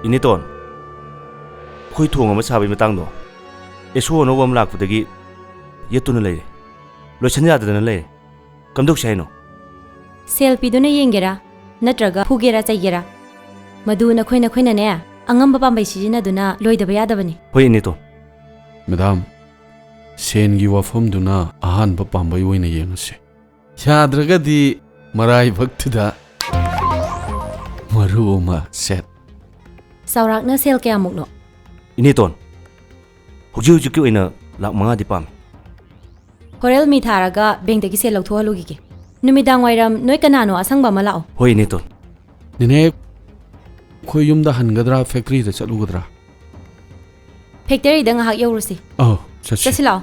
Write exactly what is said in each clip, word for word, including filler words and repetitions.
ꯏꯅꯦꯇꯣꯟ, ꯑꯩꯈꯣꯏ ꯊꯣꯡ ꯑꯃ ꯁꯥꯕꯒꯤ ꯃꯇꯥꯡꯗꯣ, ꯑꯦꯁ ꯑꯣ ꯑꯅꯧꯕ ꯑꯃ ꯂꯥꯛꯄꯗꯒꯤ ꯌꯦꯠꯇꯨꯅ ꯂꯩꯔꯦ꯫ ꯂꯣꯏꯁꯟ ꯌꯥꯗꯗꯅ ꯂꯩꯔꯦ꯫ ꯀꯝꯗꯧꯁꯦ ꯍꯥꯏꯅꯣ? ꯁꯦꯜ ꯄꯤꯗꯨꯅ ꯌꯦꯡꯒꯦꯔꯥ? ꯅꯠꯇ꯭ꯔꯒ ꯐꯨꯒꯦꯔꯥ ꯆꯩꯒꯦꯔꯥ? ꯃꯗꯨ ꯅꯈꯣꯏ ꯅꯈꯣꯏꯅꯅꯦ, ꯑꯉꯝꯕ ꯄꯥꯝꯕꯩ ꯁꯤꯖꯤꯟꯅꯗꯨꯅ ꯂꯣꯏꯗꯕ ꯌꯥꯗꯕꯅꯤ꯫ ꯍꯣꯏ, ꯏꯅꯦꯇꯣꯟ꯫ ꯃꯦꯗꯥꯝ, ꯁꯦꯟꯒꯤ ꯋꯥꯐꯝꯗꯨꯅ ꯑꯍꯥꯟꯕ ꯄꯥꯝꯕꯩ ꯑꯣꯏꯅ ꯌꯦꯡꯉꯁꯤ꯫ ꯌꯥꯗ꯭ꯔꯒꯗꯤ ꯃꯔꯥꯏꯕꯛꯇꯨꯗ ꯃꯔꯨ ꯑꯃ ꯁꯦꯠ꯫ ꯆꯥꯎꯔꯥꯛꯅ ꯁꯦꯜ ꯀꯌꯥꯃꯨꯛꯅꯣ? ꯏꯅꯦꯇꯣꯟ, ꯍꯧꯖꯤꯛ ꯍꯧꯖꯤꯛꯀꯤ ꯑꯣꯏꯅ ꯂꯥꯛ ꯃꯉꯥꯗꯤ ꯄꯥꯝꯃꯤ꯫ ꯍꯣꯔꯦꯜ ꯃꯤ ꯊꯥꯔꯒ ꯕꯦꯡꯛꯇꯒꯤ ꯁꯦꯜ ꯂꯧꯊꯣꯛꯍꯜꯂꯨꯈꯤꯒꯦ꯫ ꯅꯨꯃꯤꯗꯥꯡ ꯋꯥꯏꯔꯝ ꯅꯣꯏ ꯀꯅꯥꯅꯣ ꯑꯁꯪꯕ ꯑꯃ ꯂꯥꯛꯑꯣ꯫ ꯍꯣꯏ, ꯏꯅꯦꯇꯣꯟ꯫ ꯅꯦꯅꯦ, ꯑꯩꯈꯣꯏ ꯌꯨꯝꯗ ꯍꯟꯒꯗ꯭ꯔꯥ, ꯐꯦꯛꯇꯔꯤꯗ ꯆꯠꯂꯨꯒꯗ꯭ꯔꯥ? ꯐꯦꯛꯇꯔꯤꯗ ꯉꯥꯏꯍꯥꯛ ꯌꯧꯔꯨꯁꯤ꯫ ꯑꯧ, ꯆꯠꯁꯤ꯫ ꯆꯠꯁꯤ ꯂꯥꯛꯑꯣ꯫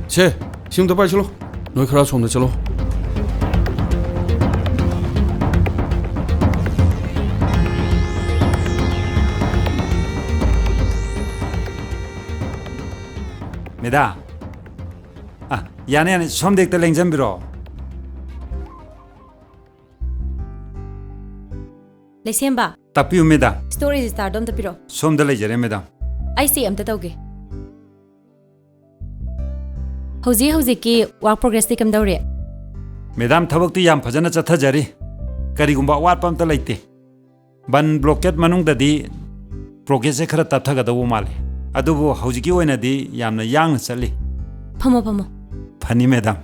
ꯁꯦ, ꯁꯤꯝꯇ ꯄꯥꯏꯁꯤꯜꯂꯣ꯫ ꯅꯣꯏ ꯈꯔ ꯁꯣꯝꯗ ꯆꯠꯂꯣ꯫ ꯃꯦꯗꯥꯝ, ꯑ, ꯌꯥꯅꯤ, ꯌꯥꯅꯤ, ꯁꯣꯝꯗ ꯍꯦꯛꯇ ꯂꯦꯡꯖꯟꯕꯤꯔꯣ꯫ ꯂꯩꯁꯦꯝꯕ꯫ ꯇꯥꯛꯄꯤꯌꯨ, ꯃꯦꯗꯥꯝ꯫ ꯁ꯭ꯇꯣꯔ ꯔꯦꯖꯤꯁꯇꯥꯔꯗꯣ ꯑꯝꯇ ꯄꯤꯔꯛꯑꯣ꯫ ꯁꯣꯝꯗ ꯂꯩꯖꯔꯦ, ꯃꯦꯗꯥꯝ꯫ ꯑꯩ ꯆꯦꯛ ꯑꯝꯇ ꯇꯧꯒꯦ꯫ ꯍꯧꯖꯤꯛ ꯍꯧꯖꯤꯛꯀꯤ ꯋꯥꯔꯛ ꯄ꯭ꯔꯣꯒ꯭ꯔꯦꯁꯇꯤ ꯀꯝꯗꯧꯔꯤ? ꯃꯦꯗꯥꯝ, ꯊꯕꯛꯇꯤ ꯌꯥꯝ ꯐꯖꯅ ꯆꯠꯊꯖꯔꯤ꯫ ꯀꯔꯤꯒꯨꯝꯕ ꯑꯋꯥꯠꯄ ꯑꯝꯇ ꯂꯩꯇꯦ꯫ ꯕꯟ ꯕ꯭ꯂꯣꯀꯦꯠ ꯃꯅꯨꯡꯗꯗꯤ ꯄ꯭ꯔꯣꯒ꯭ꯔꯦꯁꯁꯦ ꯈꯔ ꯇꯞꯊꯒꯗꯧꯕ ꯃꯥꯜꯂꯤ꯫ ꯑꯗꯨꯕꯨ ꯍꯧꯖꯤꯛꯀꯤ ꯑꯣꯏꯅꯗꯤ ꯌꯥꯝꯅ ꯌꯥꯡꯅ ꯆꯠꯂꯤ꯫ ꯐꯝꯃꯣ, ꯐꯝꯃꯣ꯫ ꯐꯅꯤ, ꯃꯦꯗꯥꯝ꯫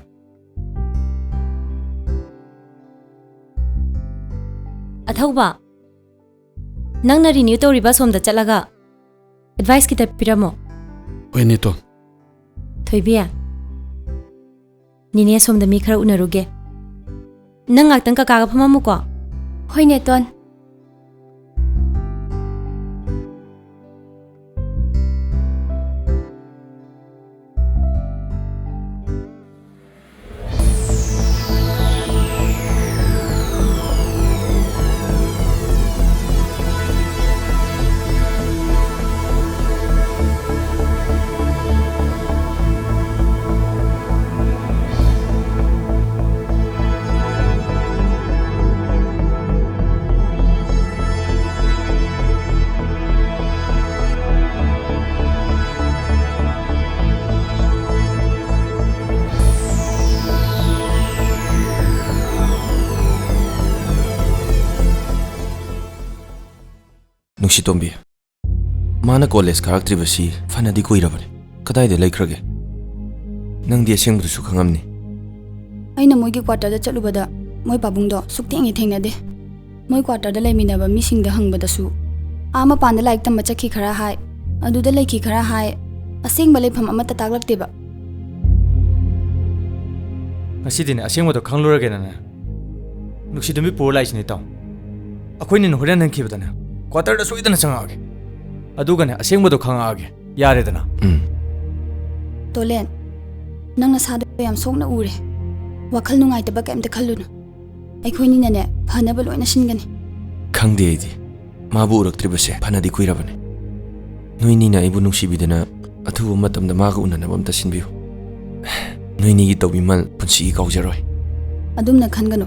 ꯑꯊꯧꯕ, ꯅꯪꯅ ꯔꯤꯅ꯭ꯌꯨ ꯇꯧꯔꯤꯕ ꯁꯣꯝꯗ ꯆꯠꯂꯒ ꯑꯦꯗꯚꯥꯏꯁ ꯈꯤꯇ ꯄꯤꯔꯝꯃꯣ꯫ ꯍꯣꯏ, ꯅꯦꯇꯣꯟ꯫ ꯊꯣꯏꯕꯤ, ꯅꯤꯅꯦ ꯁꯣꯝꯗ ꯃꯤ ꯈꯔ ꯎꯅꯔꯨꯒꯦ꯫ ꯅꯪ ꯉꯥꯛꯇꯪ ꯀꯀꯥꯒ ꯐꯝꯃꯝꯃꯨꯀꯣ꯫ ꯍꯣꯏ, ꯅꯦꯇꯣꯟ꯫ ꯅꯨꯡꯁꯤꯇꯣꯝꯕꯤ, ꯃꯥꯅ ꯀꯣꯂꯦꯖ ꯀꯥꯔꯛꯇ꯭ꯔꯤꯕꯁꯤ ꯐꯅꯗꯤ ꯀꯨꯏꯔꯕꯅꯤ꯫ ꯀꯗꯥꯏꯗ ꯂꯩꯈ꯭ꯔꯒꯦ? ꯅꯪꯗꯤ ꯑꯁꯦꯡꯕꯗꯨꯁꯨ ꯈꯪꯉꯝꯅꯤ꯫ ꯑꯩꯅ ꯃꯣꯏꯒꯤ ꯀ꯭ꯋꯥꯇꯔꯗ ꯆꯠꯂꯨꯕꯗ ꯃꯣꯏ ꯄꯥꯕꯨꯡꯗꯣ ꯁꯨꯛꯊꯦꯡ ꯍꯦꯛ ꯊꯦꯡꯅꯗꯦ꯫ ꯃꯣꯏ ꯀ꯭ꯋꯥꯇꯔꯗ ꯂꯩꯃꯤꯟꯅꯕ ꯃꯤꯁꯤꯡꯗ ꯍꯪꯕꯗꯁꯨ ꯑꯥ ꯃꯄꯥꯟꯗ ꯂꯥꯏꯔꯤꯛ ꯇꯝꯕ ꯆꯠꯈꯤ ꯈꯔ ꯍꯥꯏ, ꯑꯗꯨꯗ ꯂꯩꯈꯤ ꯈꯔ ꯍꯥꯏ, ꯑꯁꯦꯡꯕ ꯂꯩꯐꯝ ꯑꯃꯠꯇ ꯇꯥꯛꯂꯛꯇꯦꯕ꯫ ꯉꯁꯤꯗꯤꯅꯦ, ꯑꯁꯦꯡꯕꯗꯣ ꯈꯪꯂꯨꯔꯒꯦꯅꯅꯦ ꯅꯨꯡꯁꯤꯇꯣꯝꯕꯤ ꯄꯨꯔ ꯂꯥꯛꯏꯁꯤꯅꯦ, ꯏꯇꯥꯎ꯫ ꯑꯩꯈꯣꯏꯅꯤꯅ ꯍꯣꯔꯦꯟ ꯍꯟꯈꯤꯕꯗꯅꯦ ꯀ꯭ꯋꯥꯇꯔꯗ ꯁꯣꯏꯗꯅ ꯆꯪꯉꯛꯑꯒꯦ, ꯑꯗꯨꯒꯅꯦ ꯑꯁꯦꯡꯕꯗꯣ ꯈꯪꯉꯛꯑꯒꯦ, ꯌꯥꯔꯦꯗꯅ? ꯎꯝ꯫ ꯇꯣꯂꯦꯟ, ꯅꯪ ꯅꯁꯥꯗꯣ ꯌꯥꯝ ꯁꯣꯛꯅ ꯎꯔꯦ꯫ ꯋꯥꯈꯜ ꯅꯨꯡꯉꯥꯏꯇꯕ ꯀꯩꯝꯇ ꯈꯜꯂꯨꯅꯨ꯫ ꯑꯩꯈꯣꯏꯅꯤꯅꯅꯦ ꯐꯅꯕ ꯂꯣꯏꯅ ꯁꯤꯟꯒꯅꯤ꯫ ꯈꯪꯗꯦ ꯑꯩꯗꯤ꯫ ꯃꯥꯕꯨ ꯎꯔꯛꯇ꯭ꯔꯤꯕꯁꯦ ꯐꯅꯗꯤ ꯀꯨꯏꯔꯕꯅꯤ꯫ ꯅꯣꯏꯅꯤꯅ ꯑꯩꯕꯨ ꯅꯨꯡꯁꯤꯕꯤꯗꯅ ꯑꯊꯨꯕ ꯃꯇꯝꯗ ꯃꯥꯒ ꯎꯅꯅꯕ ꯑꯝꯇ ꯁꯤꯟꯕꯤꯌꯨ꯫ ꯅꯣꯏꯅꯤꯒꯤ ꯇꯧꯕꯤꯃꯜ ꯄꯨꯟꯁꯤꯒꯤ ꯀꯥꯎꯖꯔꯣꯏ꯫ ꯑꯗꯨꯝꯅ ꯈꯟꯒꯅꯨ꯫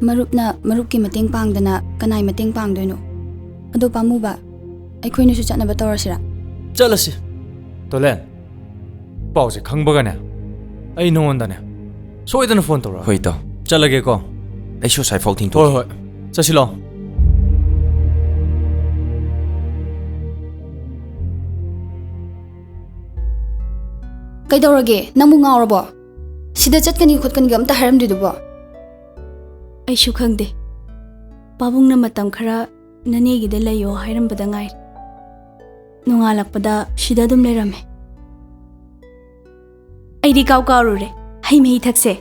ꯃꯔꯨꯞꯅ ꯃꯔꯨꯞꯀꯤ ꯃꯇꯦꯡ ꯄꯥꯡꯗꯅ ꯀꯅꯥꯏ ꯃꯇꯦꯡ ꯄꯥꯡꯗꯣꯏꯅꯣ? ꯑꯗꯣ ꯄꯥꯝꯃꯨꯕ, ꯑꯩꯈꯣꯏꯅꯤꯁꯨ ꯆꯠꯅꯕ ꯇꯧꯔꯁꯤꯔꯥ? ꯆꯠꯂꯁꯤ꯫ ꯇꯣꯂꯦꯟ, ꯄꯥꯎꯁꯦ ꯈꯪꯕꯒꯅꯦ ꯑꯩ ꯅꯉꯣꯟꯗꯅꯦ ꯁꯣꯏꯗꯅ ꯐꯣꯟ ꯇꯧꯔꯛꯑꯣ꯫ ꯍꯣꯏ, ꯏꯇꯥꯎ꯫ ꯆꯠꯂꯒꯦꯀꯣ꯫ ꯑꯩꯁꯨ ꯑꯁꯥꯏꯐꯥꯎ ꯊꯤꯡꯊꯣꯛꯀꯦ꯫ ꯍꯣꯏ, ꯍꯣꯏ꯫ ꯆꯠꯁꯤꯜꯂꯣ꯫ ꯀꯩꯗꯧꯔꯒꯦ? ꯅꯪꯕꯨ ꯉꯥꯎꯔꯕꯣ? ꯁꯤꯗ ꯆꯠꯀꯅꯤ ꯈꯣꯠꯀꯅꯤꯒ ꯑꯝꯇ ꯍꯥꯏꯔꯝꯗ꯭ꯔꯤꯗꯨꯕꯣ? ꯑꯩꯁꯨ ꯈꯪꯗꯦ꯫ ꯄꯥꯕꯨꯡꯅ ꯃꯇꯝ ꯈꯔ ꯅꯅꯦꯒꯤꯗ ꯂꯩꯌꯣ ꯍꯥꯏꯔꯝꯕꯗ ꯉꯥꯏꯔꯤ꯫ ꯅꯣꯡꯉꯥꯜꯂꯛꯄꯗ ꯁꯤꯗ ꯑꯗꯨꯝ ꯂꯩꯔꯝꯃꯦ꯫ ꯑꯩꯗꯤ ꯀꯥꯎ ꯀꯥꯎꯔꯨꯔꯦ꯫ ꯍꯩ ꯃꯍꯤ ꯊꯛꯁꯦ꯫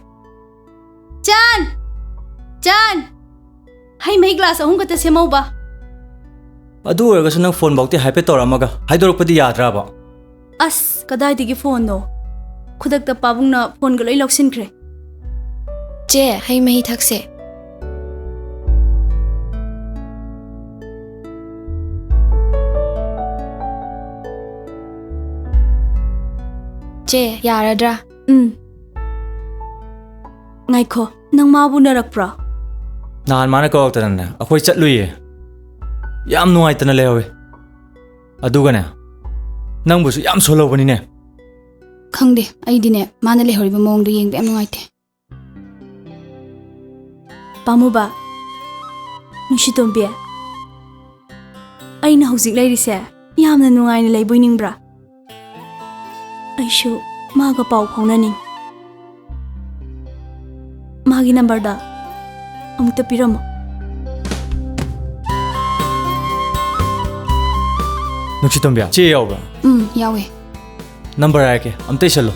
ꯆꯥꯟ! ꯆꯥꯟ! ꯍꯩ ꯃꯍꯤ ꯒ꯭ꯂꯥꯁ ꯑꯍꯨꯝ ꯈꯛꯇ ꯁꯦꯝꯍꯧꯕ꯫ ꯑꯗꯨ ꯑꯣꯏꯔꯒꯁꯨ ꯅꯪ ꯐꯣꯟꯐꯧꯗꯤ ꯍꯥꯏꯐꯦꯠ ꯇꯧꯔꯝꯃꯒ ꯍꯥꯏꯗꯣꯔꯛꯄꯗꯤ ꯌꯥꯗ꯭ꯔꯕ? ꯑꯁ, ꯀꯗꯥꯏꯗꯒꯤ ꯐꯣꯟꯅꯣ? ꯈꯨꯗꯛꯇ ꯄꯥꯕꯨꯡꯅ ꯐꯣꯟꯒ ꯂꯣꯏ ꯂꯧꯁꯤꯟꯈ꯭ꯔꯦ꯫ ꯆꯦ, ꯍꯩ ꯃꯍꯤ ꯊꯛꯁꯦ꯫ ꯆꯦ, ꯌꯥꯔꯗ꯭ꯔꯥ? ꯎꯝ꯫ ꯉꯥꯏꯈꯣ, ꯅꯪ ꯃꯥꯕꯨ ꯎꯅꯔꯛꯄ꯭ꯔꯣ? ꯅꯍꯥꯟ ꯃꯥꯅ ꯀꯧꯔꯛꯇꯅꯅꯦ ꯑꯩꯈꯣꯏ ꯆꯠꯂꯨꯏꯌꯦ꯫ ꯌꯥꯝ ꯅꯨꯡꯉꯥꯏꯇꯅ ꯂꯩꯍꯧꯋꯦ꯫ ꯑꯗꯨꯒꯅꯦ, ꯅꯪꯕꯨꯁꯨ ꯌꯥꯝ ꯁꯣꯜꯍꯧꯕꯅꯤꯅꯦ꯫ ꯈꯪꯗꯦ, ꯑꯩꯗꯤꯅꯦ, ꯃꯥꯅ ꯂꯩꯍꯧꯔꯤꯕ ꯃꯑꯣꯡꯗꯣ ꯌꯦꯡꯕ ꯌꯥꯝ ꯅꯨꯡꯉꯥꯏꯇꯦ꯫ ꯄꯥꯝꯃꯨꯕ, ꯅꯨꯡꯁꯤꯇꯣꯝꯕꯤ, ꯑꯩꯅ ꯍꯧꯖꯤꯛ ꯂꯩꯔꯤꯁꯦ ꯌꯥꯝꯅ ꯅꯨꯡꯉꯥꯏꯅ ꯂꯩꯕꯣꯏ ꯅꯤꯡꯕ꯭ꯔꯥ? ꯑꯩꯁꯨ ꯃꯥꯒ ꯄꯥꯎ ꯐꯥꯎꯅꯅꯤꯡ꯫ ꯃꯥꯒꯤ ꯅꯝꯕꯔꯗ ꯑꯃꯨꯛꯇ ꯄꯤꯔꯝꯃꯣ꯫ ꯅꯨꯡꯁꯤꯇꯣꯝꯕꯤ, ꯆꯦ ꯌꯥꯎꯕ꯭ꯔꯥ? ꯎꯝ, ꯌꯥꯎꯋꯦ꯫ ꯅꯝꯕꯔ ꯍꯥꯏꯔꯛꯀꯦ, ꯑꯝꯇ ꯏꯁꯜꯂꯨ꯫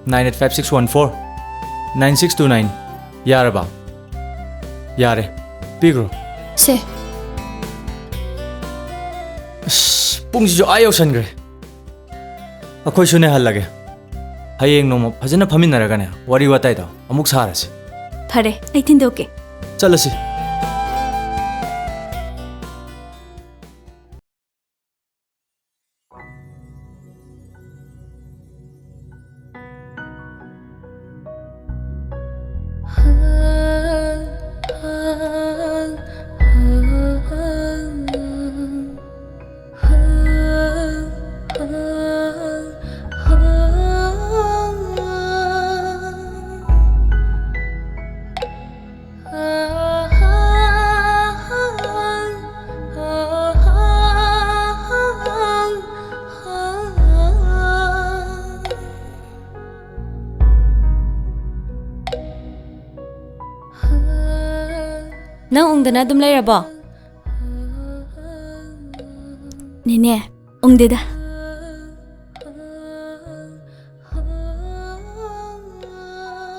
Nine eight five six one four nine six two nine꯫ ꯌꯥꯔꯕ? ꯌꯥꯔꯦ, ꯄꯤꯈ꯭ꯔꯣ꯫ ꯁꯦ꯫ ꯑꯁ, ꯄꯨꯡꯁꯤꯁꯨ ꯑꯥ ꯌꯧꯁꯟꯈ꯭ꯔꯦ꯫ ꯑꯩꯈꯣꯏꯁꯨꯅꯦ ꯍꯜꯂꯒꯦ꯫ ꯍꯌꯦꯡ ꯅꯣꯡꯃ ꯐꯖꯅ ꯐꯝꯃꯤꯟꯅꯔꯒꯅꯦ, ꯋꯥꯔꯤ ꯋꯥꯇꯥꯏꯗꯣ ꯑꯃꯨꯛ ꯁꯥꯔꯁꯤ꯫ ꯐꯔꯦ, ꯑꯩ ꯊꯤꯟꯗꯣꯛꯀꯦ꯫ ꯆꯠꯂꯁꯤ꯫ ꯅꯪ ꯎꯪꯗꯅ ꯑꯗꯨꯝ ꯂꯩꯔꯕꯣ? ꯅꯦꯅꯦ, ꯎꯪꯗꯦꯗ꯫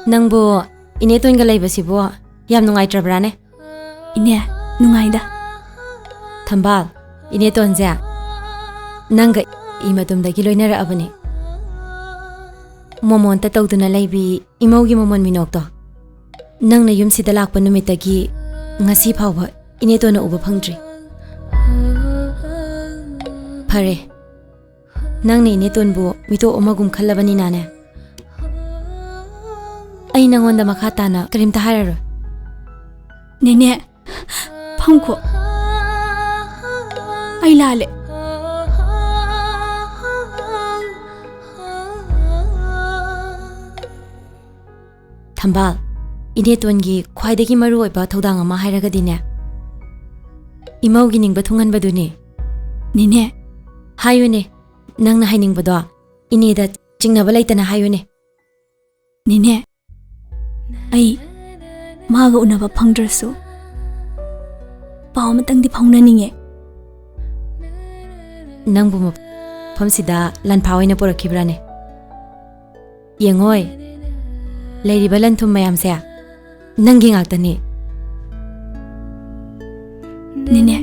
ꯅꯪꯕꯨ ꯏꯅꯦꯇꯣꯟꯒ ꯂꯩꯕꯁꯤꯕꯨ ꯌꯥꯝ ꯅꯨꯡꯉꯥꯏꯇ꯭ꯔꯕ꯭ꯔꯥꯅꯦ? ꯏꯅꯦ, ꯅꯨꯡꯉꯥꯏꯗ꯫ ꯊꯝꯕꯥꯜ, ꯏꯅꯦꯇꯣꯟꯁꯦ ꯅꯪꯒ ꯏꯃꯇꯣꯝꯗꯒꯤ ꯂꯣꯏꯅꯔꯛꯑꯕꯅꯤ꯫ ꯃꯣꯃꯣꯟꯇ ꯇꯧꯗꯨꯅ ꯂꯩꯕꯤ ꯏꯃꯧꯒꯤ ꯃꯣꯃꯣꯟ ꯃꯤꯅꯣꯛꯇꯣ꯫ ꯅꯪꯅ ꯌꯨꯝꯁꯤꯗ ꯂꯥꯛꯄ ꯅꯨꯃꯤꯠꯇꯒꯤ ꯉꯁꯤ ꯐꯥꯎꯕ ꯏꯅꯦꯇꯣꯟꯅ ꯎꯕ ꯐꯪꯗ꯭ꯔꯤ꯫ ꯐꯔꯦ, ꯅꯪꯅ ꯏꯅꯦꯇꯣꯟꯕꯨ ꯃꯤꯇꯣꯞ ꯑꯃꯒꯨꯝ ꯈꯜꯂꯕꯅꯤꯅꯅꯦ, ꯑꯩ ꯅꯪꯉꯣꯟꯗ ꯃꯈꯥ ꯇꯥꯅ ꯀꯔꯤꯝꯇ ꯍꯥꯏꯔꯔꯣꯏ꯫ ꯅꯦꯅꯦ, ꯐꯝꯈꯣ꯫ ꯑꯩ ꯂꯥꯜꯂꯦ꯫ ꯊꯝꯕꯥꯜ, ꯏꯅꯦꯇꯣꯟꯒꯤ ꯈ꯭ꯋꯥꯏꯗꯒꯤ ꯃꯔꯨꯑꯣꯏꯕ ꯊꯧꯗꯥꯡ ꯑꯃ ꯍꯥꯏꯔꯒꯗꯤꯅꯦ, ꯏꯃꯧꯒꯤ ꯅꯤꯡꯕ ꯊꯨꯡꯍꯟꯕꯗꯨꯅꯦ꯫ ꯅꯦꯅꯦ꯫ ꯍꯥꯏꯌꯨꯅꯦ, ꯅꯪꯅ ꯍꯥꯏꯅꯤꯡꯕꯗꯣ ꯏꯅꯦꯗ ꯆꯤꯡꯅꯕ ꯂꯩꯇꯅ ꯍꯥꯏꯌꯨꯅꯦ꯫ ꯅꯦꯅꯦ, ꯑꯩ ꯃꯥꯒ ꯎꯅꯕ ꯐꯪꯗ꯭ꯔꯁꯨ ꯄꯥꯎ ꯑꯃꯇꯪꯗꯤ ꯐꯥꯎꯅꯅꯤꯡꯉꯦ꯫ ꯅꯪꯕꯨ ꯃꯐꯝꯁꯤꯗ ꯂꯥꯟꯐꯥ ꯑꯣꯏꯅ ꯄꯨꯔꯛꯈꯤꯕ꯭ꯔꯥꯅꯦ? ꯌꯦꯡꯉꯣꯏ, ꯂꯩꯔꯤꯕ ꯂꯟ ꯊꯨꯝ ꯃꯌꯥꯝꯁꯦ ꯅꯪꯒꯤ ꯉꯥꯛꯇꯅꯤ꯫ ꯅꯦꯅꯦ꯫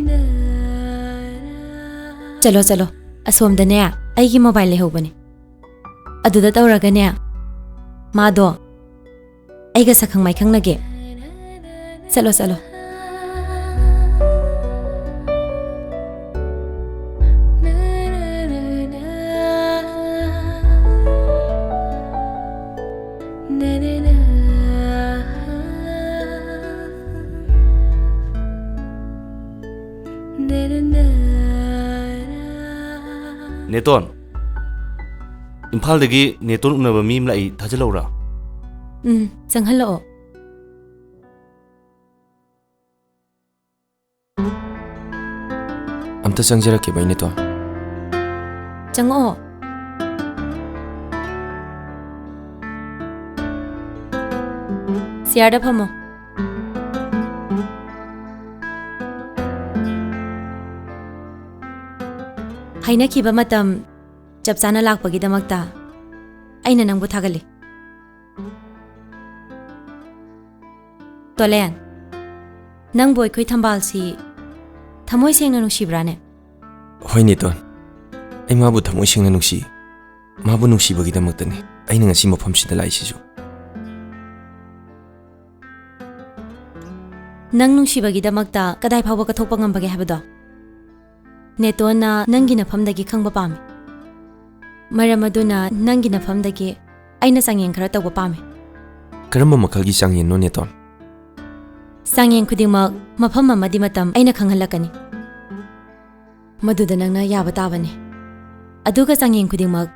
ꯆꯠꯂꯣ, ꯆꯠꯂꯣ, ꯑꯁꯣꯝꯗꯅꯦ ꯑꯩꯒꯤ ꯃꯣꯕꯥꯏꯜ ꯂꯩꯍꯧꯕꯅꯦ, ꯑꯗꯨꯗ ꯇꯧꯔꯒꯅꯦ ꯃꯥꯗꯣ ꯑꯩꯒ ꯁꯛꯈꯪ ꯃꯥꯏꯈꯪꯅꯒꯦ꯫ ꯆꯠꯂꯣ, ꯆꯠꯂꯣ꯫ ꯅꯦꯇꯣꯟ, ꯏꯝꯐꯥꯜꯗꯒꯤ ꯅꯦꯇꯣꯟ ꯎꯅꯕ ꯃꯤ ꯑꯃ ꯂꯥꯛꯏ, ꯊꯥꯖꯤꯜꯂꯛꯎꯔꯥ? ꯎꯝ, ꯆꯪꯍꯜꯂꯛꯑꯣ꯫ ꯑꯝꯇ ꯆꯪꯖꯔꯛꯀꯦꯕ, ꯏꯅꯦꯇꯣꯟ꯫ ꯆꯪꯉꯛꯑꯣ꯫ ꯆꯤꯌꯥꯔꯗ ꯐꯝꯃꯣ꯫ ꯍꯥꯏꯅꯈꯤꯕ ꯃꯇꯝ ꯆꯞ ꯆꯥꯅ ꯂꯥꯛꯄꯒꯤꯗꯃꯛꯇ ꯑꯩꯅ ꯅꯪꯕꯨ ꯊꯥꯒꯠꯂꯤ꯫ ꯇꯣꯂꯦꯟ, ꯅꯪꯕꯨ ꯑꯩꯈꯣꯏ ꯊꯝꯕꯥꯜꯁꯤ ꯊꯃꯣꯏ ꯁꯦꯡꯅ ꯅꯨꯡꯁꯤꯕ꯭ꯔꯥꯅꯦ? ꯍꯣꯏ, ꯅꯦꯇꯣꯟ꯫ ꯑꯩ ꯃꯥꯕꯨ ꯊꯃꯣꯏ ꯁꯦꯡꯅ ꯅꯨꯡꯁꯤ꯫ ꯃꯥꯕꯨ ꯅꯨꯡꯁꯤꯕꯒꯤꯗꯃꯛꯇꯅꯤ ꯑꯩꯅ ꯉꯁꯤ ꯃꯐꯝꯁꯤꯗ ꯂꯥꯛꯏꯁꯤꯁꯨ꯫ ꯅꯪ ꯅꯨꯡꯁꯤꯕꯒꯤꯗꯃꯛꯇ ꯀꯗꯥꯏ ꯐꯥꯎꯕ ꯀꯠꯊꯣꯛꯄ ꯉꯝꯕꯒꯦ ꯍꯥꯏꯕꯗꯣ ꯅꯦꯇꯣꯟꯅ ꯅꯪꯒꯤ ꯅꯐꯝꯗꯒꯤ ꯈꯪꯕ ꯄꯥꯝꯃꯤ꯫ ꯃꯔꯝ ꯑꯗꯨꯅ ꯅꯪꯒꯤ ꯅꯐꯝꯗꯒꯤ ꯑꯩꯅ ꯆꯥꯡꯌꯦꯡ ꯈꯔ ꯇꯧꯕ ꯄꯥꯝꯃꯤ꯫ ꯀꯔꯝꯕ ꯃꯈꯜꯒꯤ ꯆꯥꯡꯌꯦꯡꯅꯣ, ꯅꯦꯇꯣꯟ? ꯆꯥꯡꯌꯦꯡ ꯈꯨꯗꯤꯡꯃꯛ ꯃꯐꯝ ꯑꯃꯗꯤ ꯃꯇꯝ ꯑꯩꯅ ꯈꯪꯍꯜꯂꯛꯀꯅꯤ꯫ ꯃꯗꯨꯗ ꯅꯪꯅ ꯌꯥꯕ ꯇꯥꯕꯅꯤ꯫ ꯑꯗꯨꯒ ꯆꯥꯡꯌꯦꯡ ꯈꯨꯗꯤꯡꯃꯛ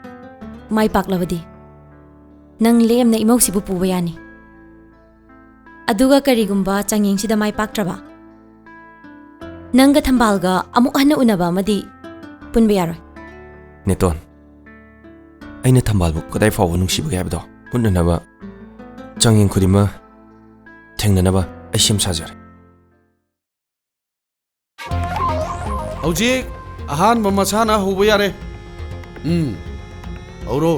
ꯃꯥꯏ ꯄꯥꯛꯂꯕꯗꯤ ꯅꯪ ꯂꯦꯝꯅ ꯏꯃꯧꯁꯤꯕꯨ ꯄꯨꯕ ꯌꯥꯅꯤ꯫ ꯑꯗꯨꯒ ꯀꯔꯤꯒꯨꯝꯕ ꯆꯥꯡꯌꯦꯡꯁꯤꯗ ꯃꯥꯏ ꯄꯥꯛꯇ꯭ꯔꯕ, ꯅꯪꯒ ꯊꯝꯕꯥꯜꯒ ꯑꯃꯨꯛ ꯍꯟꯅ ꯎꯅꯕ ꯑꯃꯗꯤ ꯄꯨꯟꯕ ꯌꯥꯔꯣꯏ꯫ ꯅꯦꯇꯣꯟ, ꯑꯩꯅ ꯊꯝꯕꯥꯜꯕꯨ ꯀꯗꯥꯏ ꯐꯥꯎꯕ ꯅꯨꯡꯁꯤꯕꯒꯦ ꯍꯥꯏꯕꯗꯣ ꯎꯠꯅꯅꯕ ꯆꯥꯡꯌꯦꯡ ꯈꯨꯗꯤꯡꯃꯛ ꯊꯦꯡꯅꯅꯕ ꯑꯩ ꯁꯦꯝ ꯁꯥꯖꯔꯦ꯫ ꯍꯧꯖꯤꯛ ꯑꯍꯥꯟꯕ ꯃꯁꯥꯟꯅ ꯍꯧꯕ ꯌꯥꯔꯦ꯫ ꯎꯝ, ꯍꯧꯔꯣ꯫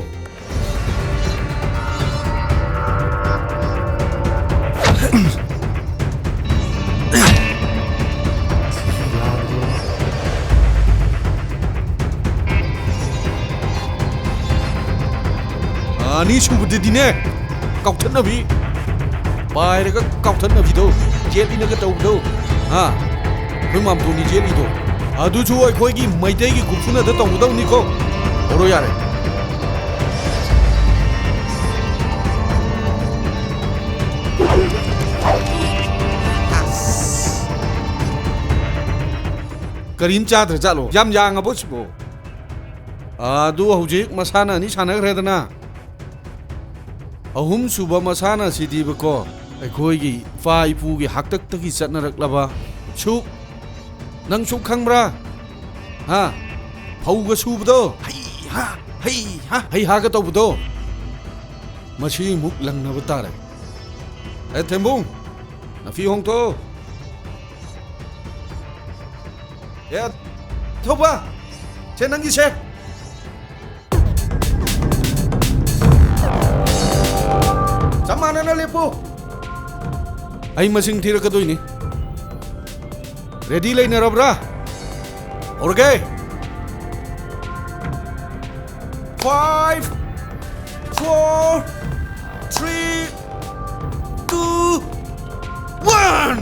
ꯑꯅꯤꯁꯨꯕꯗꯗꯤꯅꯦ, ꯀꯥꯎꯊꯠꯅꯕꯤ꯫ ꯄꯥꯏꯔꯒ ꯀꯥꯎꯊꯠꯅꯕꯤꯗꯣ, ꯖꯦꯠꯂꯤꯅꯒ ꯇꯧꯕꯗꯣ꯫ ꯍꯥ? ꯑꯩꯈꯣꯏ ꯃꯥꯝꯇꯣꯟꯒꯤ ꯖꯦꯠꯂꯤꯗꯣ꯫ ꯑꯗꯨꯁꯨ ꯑꯩꯈꯣꯏꯒꯤ ꯃꯩꯇꯩꯒꯤ ꯈꯨꯐꯨꯅꯗ ꯇꯧꯒꯗꯧꯅꯤꯀꯣ꯫ ꯍꯧꯔꯣ ꯌꯥꯔꯦ꯫ ꯀꯔꯤꯝ ꯆꯥꯗ꯭ꯔꯖꯥꯠꯂꯣ? ꯌꯥꯝ ꯌꯥꯡꯉꯕꯣ ꯁꯤꯕꯣ? ꯑꯗꯨ ꯍꯧꯖꯤꯛ ꯃꯁꯥꯟꯅ ꯑꯅꯤ ꯁꯥꯟꯅꯈ꯭ꯔꯦꯗꯅ, ꯑꯍꯨꯝꯁꯨꯕ ꯃꯁꯥꯟꯅ ꯑꯁꯤꯗꯤꯕꯀꯣ, ꯑꯩꯈꯣꯏꯒꯤ ꯏꯄꯥ ꯏꯄꯨꯒꯤ ꯍꯥꯛꯇꯛꯇꯒꯤ ꯆꯠꯅꯔꯛꯂꯕ ꯁꯨꯛ, ꯅꯪ ꯁꯨꯛ ꯈꯪꯕ꯭ꯔꯥ? ꯍꯥ? ꯐꯧꯒ ꯁꯨꯕꯗꯣ? ꯍꯩ ꯍꯥ, ꯍꯩ ꯍꯥ, ꯍꯩ ꯍꯥꯒ ꯇꯧꯕꯗꯣ? ꯃꯁꯤ ꯑꯃꯨꯛ ꯂꯪꯅꯕ ꯇꯥꯔꯦ꯫ ꯑꯦ ꯊꯦꯝꯕꯨꯡ, ꯅꯥꯐꯤ ꯍꯣꯡꯗꯣꯛꯑꯣ꯫ ꯑꯦ ꯊꯧꯕ, ꯁꯦ ꯅꯪꯒꯤꯁꯦ꯫ ꯆꯞ ꯃꯥꯟꯅꯅ ꯂꯦꯞꯄꯨ꯫ ꯑꯩ ꯃꯁꯤꯡ ꯊꯤꯔꯛꯀꯗꯣꯏꯅꯤ꯫ ꯔꯦꯗꯤ ꯂꯩꯅꯔꯕ꯭ꯔꯥ? ꯍꯧꯔꯒꯦ꯫ Five, four, three, two, one.